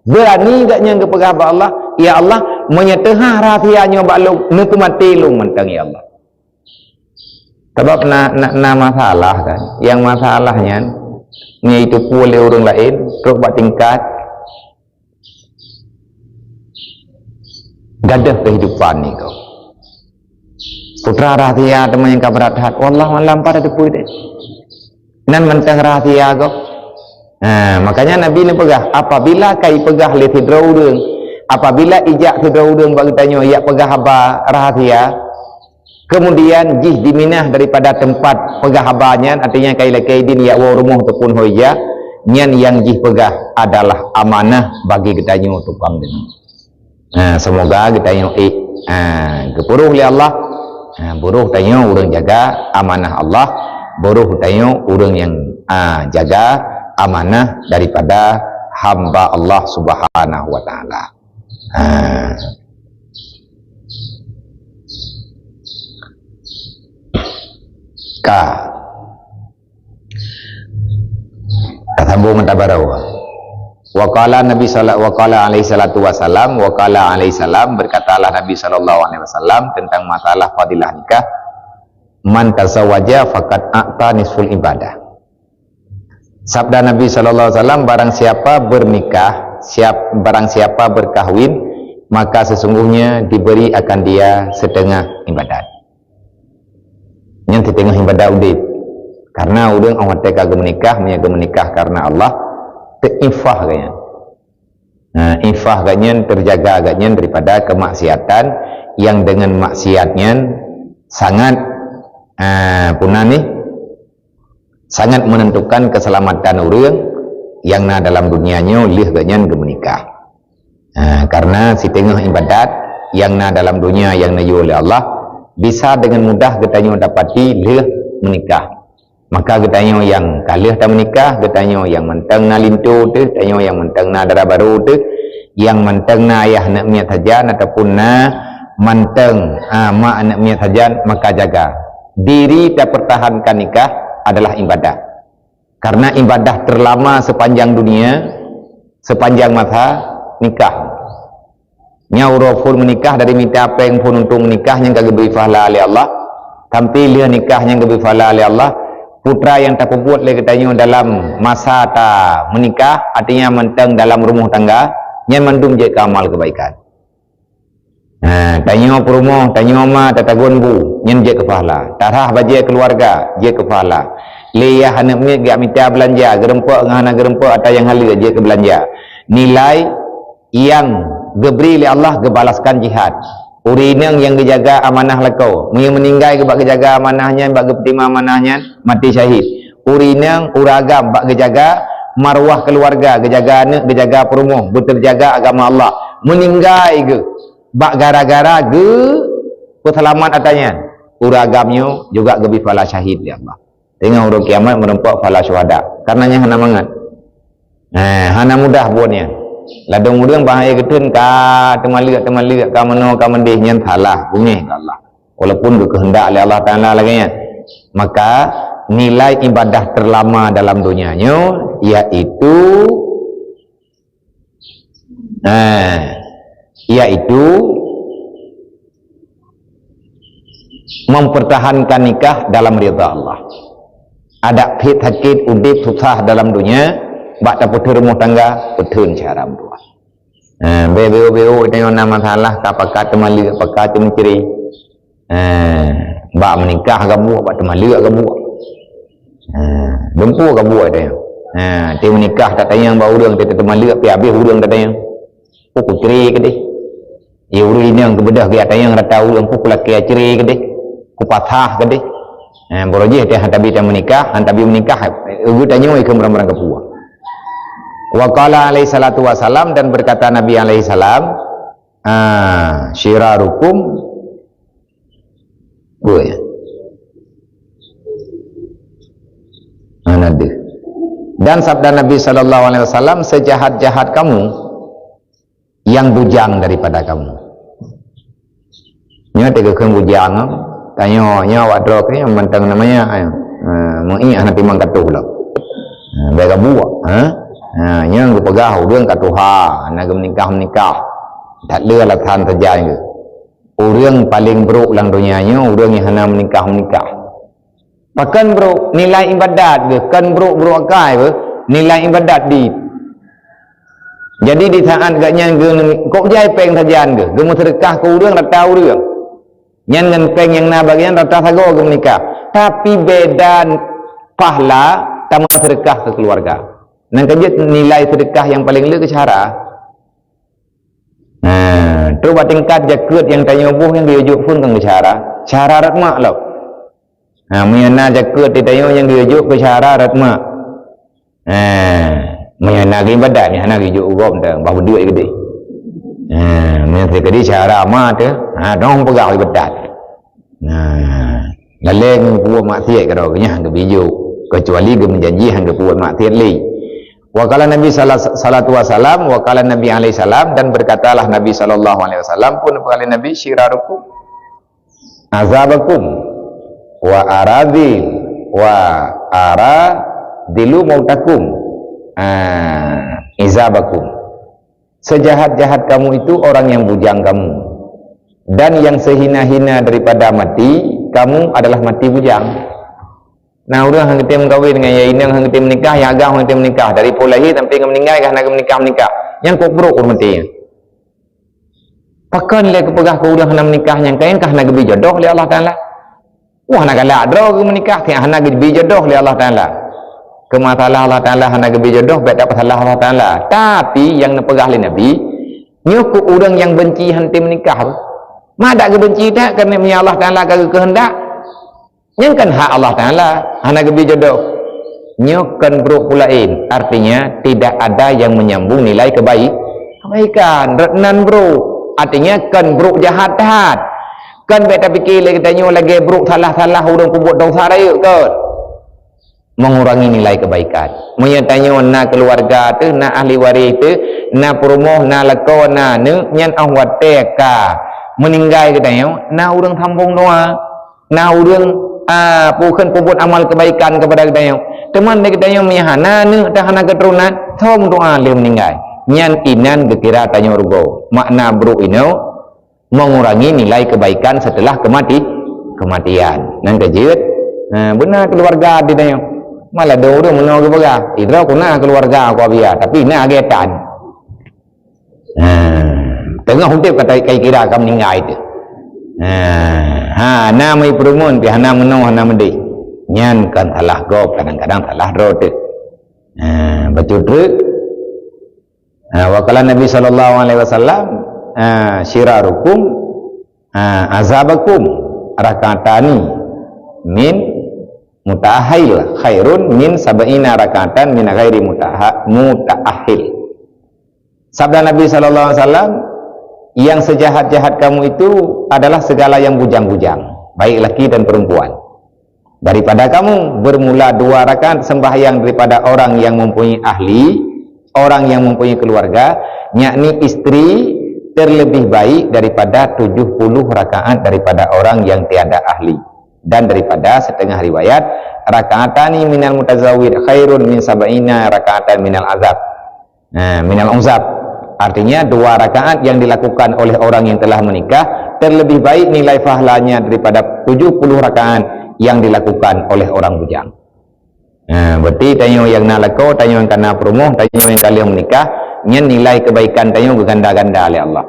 Beurani gobnyan geupeugah bak Allah, "Ya Allah, meunyoe teuhah rahsia nyoe bak lôn, neupeumaté lôn mantong, ya Allah." Sabab na, na, na masalah kan. Nyang masalah nyan, nyan itu pue lé ureuëng laén, trok bak tingkat gadôh keuhidupan niko. Putra rahsia teuma nyang ka brat that. Wallahu a'lam pada teupeu deh. Nan mantong rahsia gob. Ha, makanya Nabi neupeugah, apabila ka ipeugah lé sidroe ureuëng, apabila ijak sidroe ureuëng bak geutanyoe, ijak peugah haba rahsia, kemudian jih jiminah daripada teumpat peugah haba nyan, artinya ka ilakée idin ijak woe rumoh ataupun ho ijak, nyan nyang jih peugah adalah amanah bagi geutanyoe tukang deungoe. Ha, semoga geutanyoe ék, ha, geupuruh lé Allah. Ha, buruh tanyoe ureuëng jaga amanah Allah, buruh tanyoe ureuëng nyang, ha, jaga amanah daripada hamba Allah Subhanahu wa Taala. Ha. Ka. Tasambung mata baru. Wa qala Nabi sala-, wa qala alaihi salatu wasalam, wa qala alaihi salam, berkatalah Nabi sallallahu alaihi wasallam tentang masalah fadilah nikah, "Man tazawwaja faqad a'ta nisful ibadah." Sabda Nabi sallallahu alaihi wasallam, "Barang siapa bernikah, siap, barang siapa berkahwin, maka sesungguhnya diberi akan dia setengah ibadat." Nyan setengah ibadat udeb. Karena ureuëng 'oh watée ka geumeunikah, meunyo geumeunikah karena Allah, teuiffah geuh nyan. Nah, iffah geuh nyan, terjaga geuh nyan daripada kemaksiatan yang dengan maksiat nyan sangat, ah, puna nih, sangat menentukan keselamatan ureuëng yang na dalam dunia nyoe lheueh geuh nyan geumeunikah. Ah, karena siteungoh ibadat yang na dalam dunia yang neuyue lé Allah bisa dengan mudah geutanyoe dapati lheueh meunikah. Maka geutanyoe nyang ka lheueh tameunikah, geutanyoe nyang mantong na linto teuh, tanyoe nyang mantong na dara barô teuh, nyang mantong na ayah aneuk miet sajan ataupun na mantong, ah, mak aneuk miet sajan, maka jaga. Diri tapertahankan nikah adalah ibadah. Karena ibadah terlama sepanjang dunia, sepanjang masa nikah. Nyan uroe phon meunikah dari mita péng phon untuk meunikah nyang ka geubri pahala lé Allah, sampai lheueh nikah nyang geubri pahala lé Allah, putra nyang tapeubuet lé geutanyoe dalam masa tameunikah, artinya mantong dalam rumoh tangga, nyan mandum jeuet keu amal keubaikan. Ha, tanyoe peurumoh, tanyoe ma, tatagun bu, nyan jeuet keu pahala. Tarhah bajée keuluwarga, jeuet keu pahala. Lé yah aneuk miet geujak mita beulanja, geureumpok ngon hana geureumpok ata nyang haleue jeuet keu beulanja. Nilai nyang geubri lé Allah geubalaskan jih that. Ureuëng inong nyang geujaga amanah lakoe, meunyo meuninggai bak geujaga amanah nyan, bak geupeutima amanah nyan, maté syahid. Ureuëng inong, ureuëng agam bak geujaga marwah keuluwarga, geujaga aneuk, geujaga peurumoh, beuteujaga agama Allah. Meuninggai geuh bak gara-gara geupeuseulamat ata nyan, ureuëng agam nyoe juga geubri pahala syahid lé Allah. Teungoh uroe kiamat meureumpok pahala syuhada. Karena nyan hana mangat. Eh, hana mudah buet nyan. Ladôm ureuëng bah hai geutheun ka teumaleuek-teumaleuek, ka meunoe ka meudeh, nyan salah, beungéh keu Allah. Walaupun geukeuheundak lé Allah Taala lagée nyan. Maka nilai ibadah terlama dalam dunia nyoe yaitu, eh, yaitu mempertahankan nikah dalam ridha Allah. Adak pih sakét udeb susah dalam dunia, bak tapeutheun rumoh tangga, peutheun cara meutuah. Ha, beu-beu-beu tanyoe na masalah ka pakat teumaleuek, pakat teumencri. Ha, bak meunikah gabuek, bak teumaleuek gabuek. Ha, dumpeue gabuek tanyoe. Ha, ti meunikah tatanyong bak ureuëng, ti teumaleuek pih habéh ureuëng tatanyong. Peue kucre keudeh. Ye ureuëng inong keubeudôh geujak tanyong rata ureuëng, peue kulakée cre keudeh. Kupasah keudeh. Ha, barô jih teuh han tabi tameunikah, han tabi meunikah, geutanyoe keu meurang-meurang gabuek. Wa qala alaihi salatu wasalam, dan berkata Nabi alaihi salam, ah, syirarukum, peue ya? Hana deuh. Dan sabda Nabi sallallahu alaihi wasallam, sejahat-jahat kamu yang bujang daripada kamu. Nyoe teukheun bujang, tanyoe nyoe awak droe keuh mantong namanya, eh, meuiek hana timang katoh lom. Eh, bèk gabuek, eh. Ha, nyoe geupeugah ureuëng ka tuha, hana geumeunikah-meunikah. That le alasan sajan geuh. Ureuëng paleng brok lam donya nyoe ureuëng nyang hana meunikah-meunikah. Pakon brok nilai ibadat geuh, kon brok-brok akai beuh, nilai ibadat di. Jadi di saat gobnyan geu-, kok jai péng sajan geuh, geumeuseudeukah keu ureuëng rata ureuëng. Nyan ngon péng nyang na bagian rata sagoe geumeunikah. Tapi beda pahala tameuseudeukah keu keuluwarga. Nyan ka jeuet nilai seudeukah nyang paleng le keu syara. Nah, trok bak tingkat jakeuet nyang tanyoe boh nyang geuyue jok phon kon keu syara. Syara rot mak lom. Ha, meunyoe na jakeuet di tanyoe nyang geuyue jok keu syara rot mak. Ha, meunyoe na geuibadat, nyan hana geuyue jok u gob dah, bah beudeuek keudeh. Ha, meunyoe teukeudi syara ma teuh, ha, dong peugah ibadat. Nah, laleng peubuet maksiat keudroe nyan han geubri jok, kecuali geumeujanji han geupeubeuet maksiat lé. Wa qala Nabi sala-, salatu wasalam, wa qala Nabi alaihi salam, dan berkatalah Nabi sallallahu alaihi wasallam, pun kali Nabi, "Syirarukum azabakum, wa aradil, wa aradilu mautakum, ah, izabakum." Sejahat-jahat kamu itu orang yang bujang kamu, dan yang sehina-hina daripada mati kamu adalah mati bujang. Na ureuëng hana geutem meukawen ngon ya inong, hana geutem meunikah, ya agam hana geutem meunikah. Dari po lahé sampai ngon meuninggai ka hana geumeunikah-meunikah. Nyang kok brok ureuëng maté nyan. Pakon lé geupeugah keu ureuëng hana meunikah nyang kayang ka hana geubi jodoh lé Allah Taala. Wah, hana galak droe geumeunikah, ka hana geubi jodoh lé Allah Taala. Keu masalah Allah Taala hana geubi jodoh, bék tapeusalah Allah Taala. Tapi nyang neupeugah lé Nabi, nyoe keu ureuëng nyang benci hana meunikah. Ma dak geubenci that, keureuna meunyo Allah Taala ka geukeuheundak, nyan kan hak Allah Taala, hana geubi jodoh. Nyoe kon brok peulaén, artinya tidak ada yang menyambung nilai kebaik, kebaikan. Rot nan brok, artinya kon brok jahat that. Kon bék tapike lé geutanyoe lagée brok salah-salah ureuëng peubuet dosa rayeuk kon. Mengurangi nilai kebaikan. Meunyo tanyoe na keuluwarga teuh, na ahli waréh teuh, na peurumoh, na lakoe, na aneuëk, nyan óh watée ka meuninggai geutanyoe, na ureuëng sambong doa. Na ureuëng, a, bukon peubuet amal keubaikan keupada geutanyoe. Teuma lé geutanyoe meunyo hana aneuëk dan hana keuturonan, soe meudoa lé meuninggai. Nyan inan geukira tanyoe rugoe. Makna brok inoe mengurangi nilai keubaikan seuteulah keumati-, keumatian. Nyan ka jeuet, a, beuna keuluwarga di tanyoe. Malah dong ureuëng meunoe geupeugah, "Idroe ku na keuluwarga ku Abia, tapi na geutan." Ha, teungoh udeb ka ta-, ka kira ka meuninggai teuh. Ha, ha, na meuipeureumeun pih hana meunoe hana meudeh. Nyan kon salah gob, kadang-kadang salah droe teuh. Ha, bacut treuk. Ha, wa qala Nabi sallallahu alaihi wasallam, ha, "Syirarukum, ha, azabakum rakatani min mutaahil khairun min sab'ina rakatan min ghairi mutaha-, mutaahil." Sabda Nabi sallallahu alaihi wasallam, "Yang sejahat-jahat kamu itu adalah segala yang bujang-bujang, baik laki dan perempuan. Daripada kamu, bermula dua rakaat sembahyang daripada orang yang mempunyai ahli, orang yang mempunyai keluarga, yakni istri, terlebih baik daripada tujuh puluh rakaat daripada orang yang tiada ahli. Dan daripada setengah riwayat, raka'atani minal mutazawwid khairun min sab'ina raka'atan minal azab." Nah, minal uzab. Artinya, dua rakaat yang dilakukan oleh orang yang telah menikah terlebih baik nilai pahalanya daripada tujuh puluh rakaat yang dilakukan oleh orang bujang. Nah, berarti tanyoe nyang na lakoe, tanyoe nyang ka na peurumoh, tanyoe nyang ka lheueh menikah, nyan nilai kebaikan tanyoe geuganda-ganda lé Allah.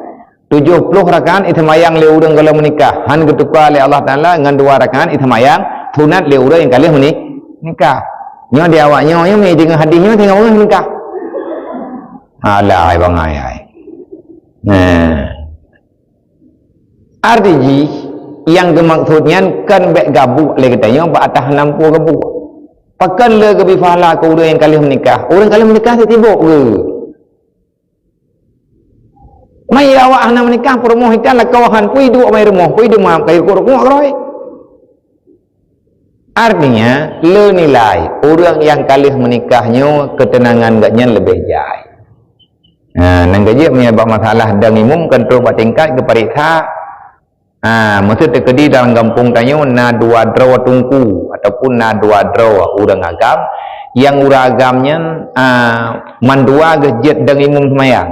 Tujoh ploh rakaat iseumayang lé ureuëng gohlom meunikah, han geutuka lé Allah Taala ngon dua rakaat iseumayang sunat lé ureuëng nyang ka lheueh meuni-, nikah. Nyoe di awak nyoe, nyoe meudeungoe hadis nyoe teungoh ureuëng nikah. Alah, hai bangai hai. Nah. Arti jih nyang geumaksud nyan kon bék gabuek lé geutanyoe bak atas nampu gabuek. Pakon le geubi pahala keu ureuëng nyang ka lheueh meunikah? Ureuëng ka lheueh meunikah sitibok geuh. Mai awak hana meunikah, peurumoh ikan lakoe han pui duek mai rumoh, pui dumam kayu kuruk-kuruk roh. Artinya, le nilai ureuëng nyang ka lheueh meunikah nyoe keuteunangan gobnyan leubeh jai. Ha, nyang keujeuet meunyoe bak masalah dang imum kan trok bak tingkat geupareksa. Ha, meuseu teukeudi dalam gampông tanyoe na dua droe teungku ataupun na dua droe ureuëng agam, nyang ureuëng agam nyan, ha, mandua geuh jeuet dang imum seumayang.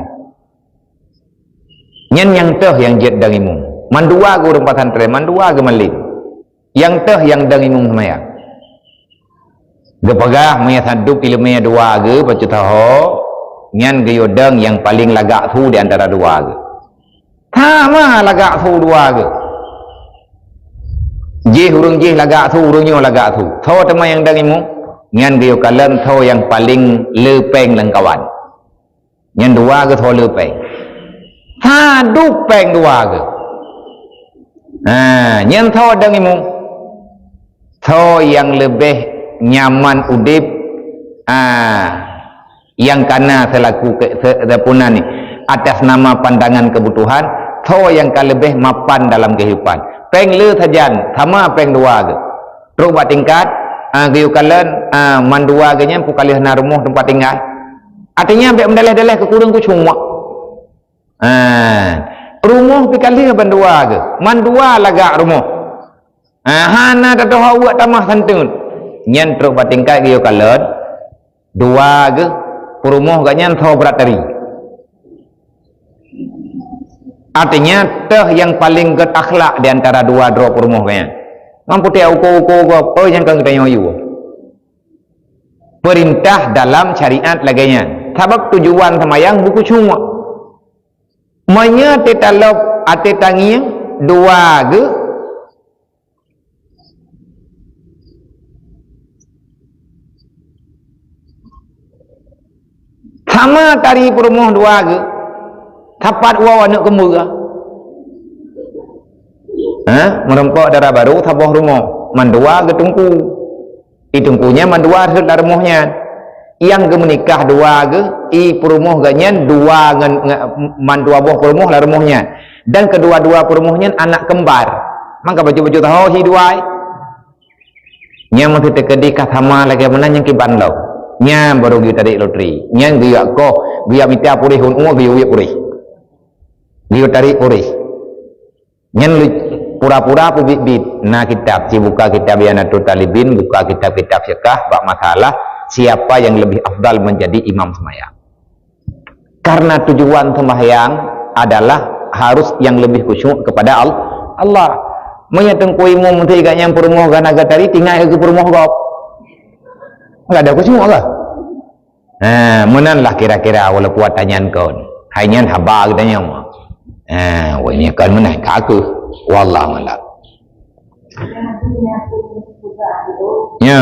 Nyan nyang teuh nyang jeuet dang imum. Mandua geuh ureuëng pesantren, mandua geuh malém. Nyang teuh nyang dang imum seumayang. Geupeugah meunyoe sadub ileumèe dua geuh bacut teuho, nyan geuyue dang nyang paleng lagak su di antara dua geuh. Sama lagak su dua geuh. Jih ureuëng jih lagak su, ureuëng nyoe lagak su. Soe teuma nyang dang imum? Nyan geuyue kalon soe nyang paleng le péng lam kawan. Nyan dua geuh soe le péng. Sadub péng dua geuh. Ha, nyan soe dang imum? Soe nyang leubeh nyaman udeb, ha, nyang ka na seulaku ke-, se-, seupunan ni, atas nama pandangan kebutuhan, soe nyang ka leubeh mapan dalam kehidupan. Péng le sajan, sama péng dua geuh. Trok bak tingkat, ha, geuyue kalon, ha, mandua geuh nyan peu ka lheueh na rumoh teumpat tinggai. Artinya, bék meudaleh-daleh keu kureueng kucuma. Ha, rumoh pi ka lheueh bandua geuh, mandua lagak rumoh. Ha, hana tatoh aweuek tamah santeun. Nyan trok bak tingkat geuyue kalon, dua geuh, peurumoh gobnyan soe brat tari. Artinya, teuh nyang paleng gét akhlak di antara dua droe peurumoh gobnyan. Ngon putéh uko-uko gob, oh, nyang ka geutanyoe yue. Peurintah dalam syariat lagée nyan. Sabab tujuan seumayang beukhusyuk. Meunyoe até talop, até tangieng, dua geuh, sama tari peurumoh dua geuh, sapat uroe aneuëk keumbeueng. Ha? Meurumpok dara barô saboh rumoh, mandua geuteungku. Di teungku nyan mandua rhot lam rumoh nyan. Nyang geumeunikah dua geuh, i peurumoh geuh nyan dua ngon, ngon, mandua boh peurumoh lam rumoh nyan. Dan keudua-dua peurumoh nyan anak kembar. Maka bacut-bacut ho hi dua. Nyan meusti teukeudi ka sama lagée meunan nyang kiban lom. Nyan barô geuyue tarék loteri. Nyan geuyue koh, geuyue mita puréh, ôn ueh geuyue puréh. Geuyue tarék puréh. Nyan lé pura-pura peubiet-biet na kitab, ci buka kitab I'anatul Talibin, buka kitab-kitab fiqah bak masalah siapa yang lebih afdal menjadi imam sembahyang. Karena tujuan sembahyang adalah harus yang lebih khusyuk kepada Al-, Allah. Meunyoe teungku imum meuntri gak nyang peurumoh gana gata tari, tinggai keu peurumoh gob. Enggak ada khusyuk kah? Ha, meunan lah kira-kira walaupun ata nyan kon. Hai nyan haba geutanyoe. Ha, wah nyan kon meunan ka aku. Wallahu a'lam. Ya.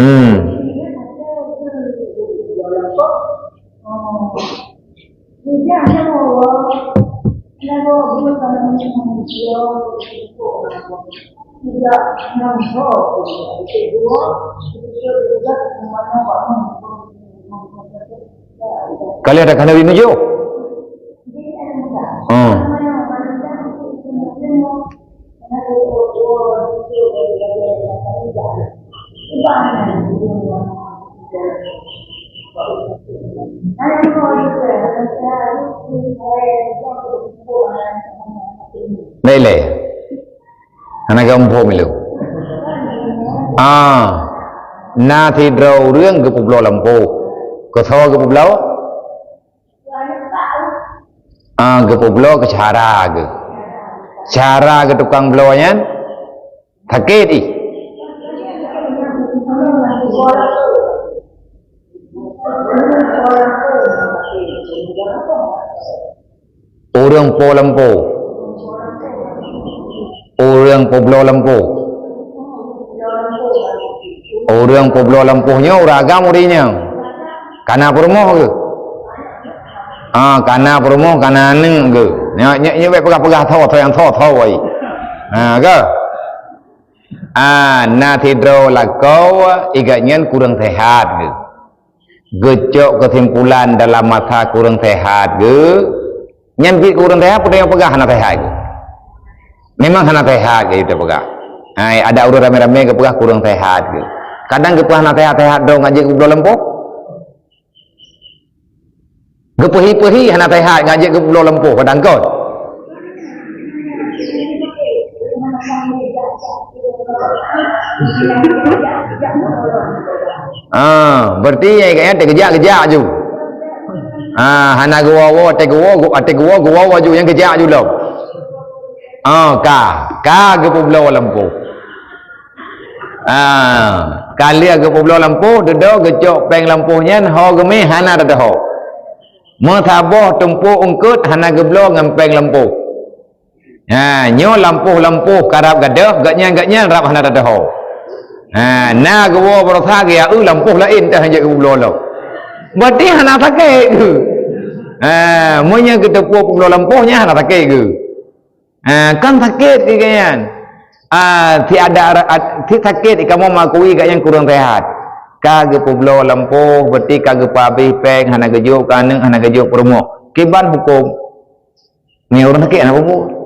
Hmm. Ka lheueh dah ka Nabi meujok. Hmm. Lé-lé. Hana geumpông ilée. Ah, na sidroe ureuëng geupeubloe lampôh. Keu soe geupeubloe? Ah, geupeubloe keu syedara geuh. Syedara geuh tukang bloe nyan sakét ih. Ureuëng po lampôh. Ureuëng peubloe lampôh. Ureuëng peubloe lampôh nyoe ureuëng agam ureuëng nyoe. Kana peurumoh geuh. Ah, kana peurumoh, kana aneuëk geuh. Nyoe, nyoe, nyoe bék peugah-peugah tho, tho nyang tho, tho wai. Ha, ka? Ah, na sidroe lakoe, i gobnyan kureueng seuhat geuh. Geucok keusimpulan dalam masa kureueng seuhat geuh, nyan biet keu ureuëng seuhat, peue nyang peugah hana seuhat geuh. Memang hana seuhat geuh itu peugah. Hai, ada ureuëng ramé-ramé geupeugah kureueng seuhat geuh. Kadang geupeugah hana seuhat-seuhat droe ngajak geubloe lampôh. Geupeuhi-peuhi hana seuhat ngajak geubloe lampôh kadang kon. Ah, berarti nyang ikatnya teugeujak-geujak aju. Ah, hana geuwoe-woe, teugewoe, gu-, teugewoe, geuwoe aju nyang geujak aju lom. Ah, ka, ka geupeubloe lampôh. Ah, ka lheueh geupeubloe lampôh, dudoe geucok péng lampôh nyan, ho geumé hana teudoho. Meusaboh tumpôk eungkôt hana geubloe ngon péng lampôh. Ha, nyoe lampôh-lampôh karab gadôh, gobnyan-gobnyan rab hana teudoho. Ha, na geuwoe baroesa geuya eu lampôh laén teuh hanjeuet geubloe lom. Berarti hana sakét geuh. Ha, meunyoe geuteupeue peubloe lampôh nyan hana sakét geuh. Ha, kan sakét geuh nyan. Ah, si ada, si sakét kamoe meuakui gobnyan kureueng seuhat. Ka geupeubloe lampôh, berarti ka geupeuhabéh péng, hana geujok keu aneuëk, hana geujok peurumoh. Kiban huköm. Nyan ureuëng sakét hana peue-peue.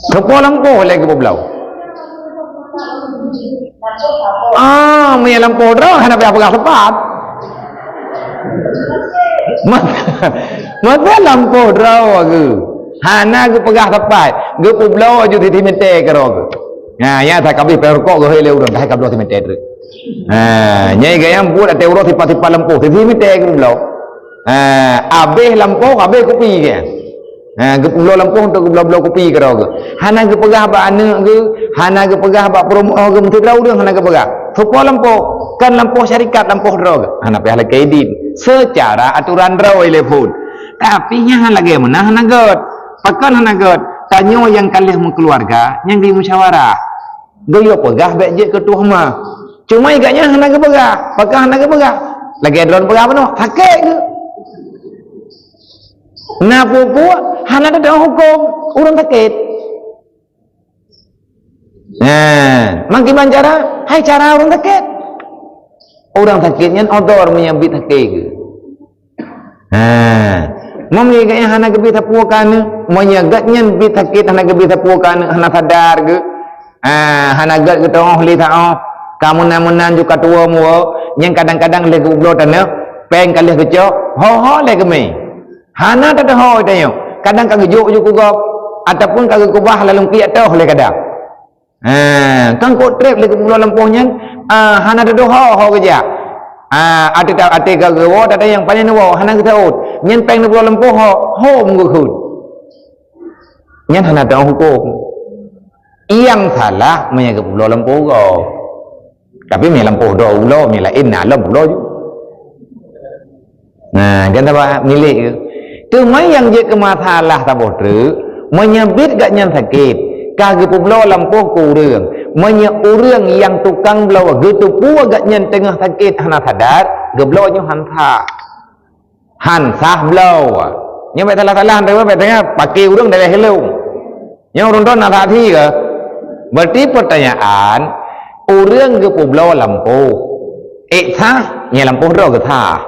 Soe po lampôh lé geupeubloe? Ah, meunyo lampôh droe hana payah peugah seupôt. Ma-, masa lampôh droe geuh hana geupeugah seupôt, geupeubloe ju siti meuté keudroe geuh. Ha, nyan that ka abéh péng rukok geuhôi lé ureueng, ka hai ka bloe simeter treuk. Ha, nyan gaya buet até uroe sipa-sipa lampôh, simeter geubloe. Ha, abéh lampôh, abéh kupi geuh. Ha, geubloe lampôh untuk geubloe-bloe kupi keudroe geuh. Hana geupeugah bak aneuk geuh, hana geupeugah bak peurumoh geuh, meusidroe ureueng hana geupeugah. Soe po lampôh, kan lampôh syarikat, lampôh droe geuh. Hana payah lakée idin. Seucara aturan droe lé phon. Tapi nyan lagée meunan hana gét. Pakon hana gét? Tanyoe nyang ka lheueh meukeuluwarga, nyang jimusyawarah. Geuyue peugah bék jeuet keu tuha ma. Cuma gobnyan hana geupeugah. Pakon hana geupeugah? Lagée droe peugah bunoe, sakét geuh. Na peue-peue hana teutueng hukôm ureueng sakét. Nah, meukiban cara, hai cara ureueng sakét. Ureueng sakét nyan odor meunyo biet sakét geuh. Ha. Meunyo gobnyan hana geubri sapeue keu aneuk, meunyo gobnyan biet sakét hana geubri sapeue keu aneuk, hana sadar geuh. Ha, hana gét geutanyoe lé saoh. Ka meunan-meunan ju ka tuwo muwo, nyang kadang-kadang lé geubloe tanoh, péng ka lheueh geucok, ho-ho lé geumé. Hana teutuho tanyoe, kadang ka geujok ju keu gob, ataupun ka geukeubah lam piek toh lé kadang. Ha, kan kok trép lé geubloe lampôh nyan, ah, hana teutuho ho geujak. Ah, até ta-, até ka geuwoe, tada nyang pané neuwoe, hana geusaôt. Nyan péng neubloe lampôh ho, ho meugeukhut. Nyan hana teutueng hukôm. Nyang salah meunyo geubloe lampôh gob. Tapi meunyo lampôh droe ulo, meunyo laén na lom ulo ju. Nah, jangan tambah milék tu. Teuma nyang jeuet keu masalah saboh treuk, meunyo biet gobnyan sakét, ka geupeubloe lampôh keu ureueng. Meunyo ureueng nyang tukang bloe geuteupeue gobnyan teungoh sakét hana sadar, geubloe nyoe han sah. Han sah bloe. Nyoe bék salah-salah, bék teuka paké ureueng daleh lôn. Nyoe ureueng droe na saksi keu? Berarti pertanyaan, ureueng geupeubloe lampôh. Ék sah, nyan lampôh droe geuh sah.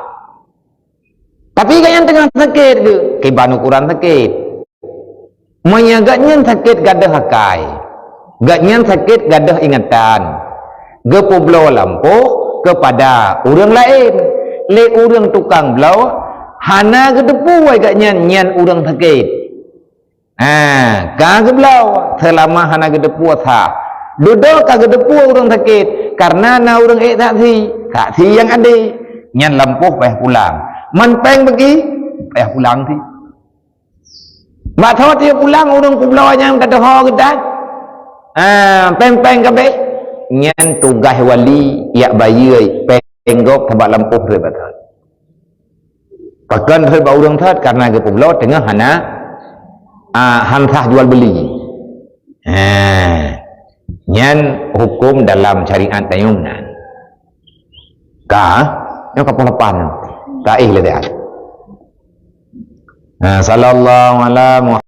Tapi gobnyan teungoh sakét geuh, kiban ukuran sakét. Meunyo gobnyan sakét gadôh akai, gobnyan sakét gadôh ingatan, geupeubloe lampôh keupada ureueng laén, lé ureueng tukang bloe, hana geuteupeue gobnyan nyan ureueng sakét. Ha, ka geubloe, seulama hana geuteupeue sah. Dudoe ka geuteupeue ureueng sakét, kareuna na ureueng ék saksi, saksi nyang adé. Nyan lampôh payah pulang. Man péng bagi, payah pulang cit. Bak thot jih pulang ureueng peubloe nyang teutuho geutan. Ah, péng-péng kabéh. Nyan tugaih wali jak bayeue péng gob sabab lampôh rhot bak thot. Pakon rhot bak ureueng thot, kareuna geupeubloe teungoh hana, ah, han sah jual beuli. Ha. Nyan hukôm dalam syariat tanyoe meunan. Ka, nyoe ka poh lapan. Ka éh lé siat. Ha, sallallahu ala Muhammad.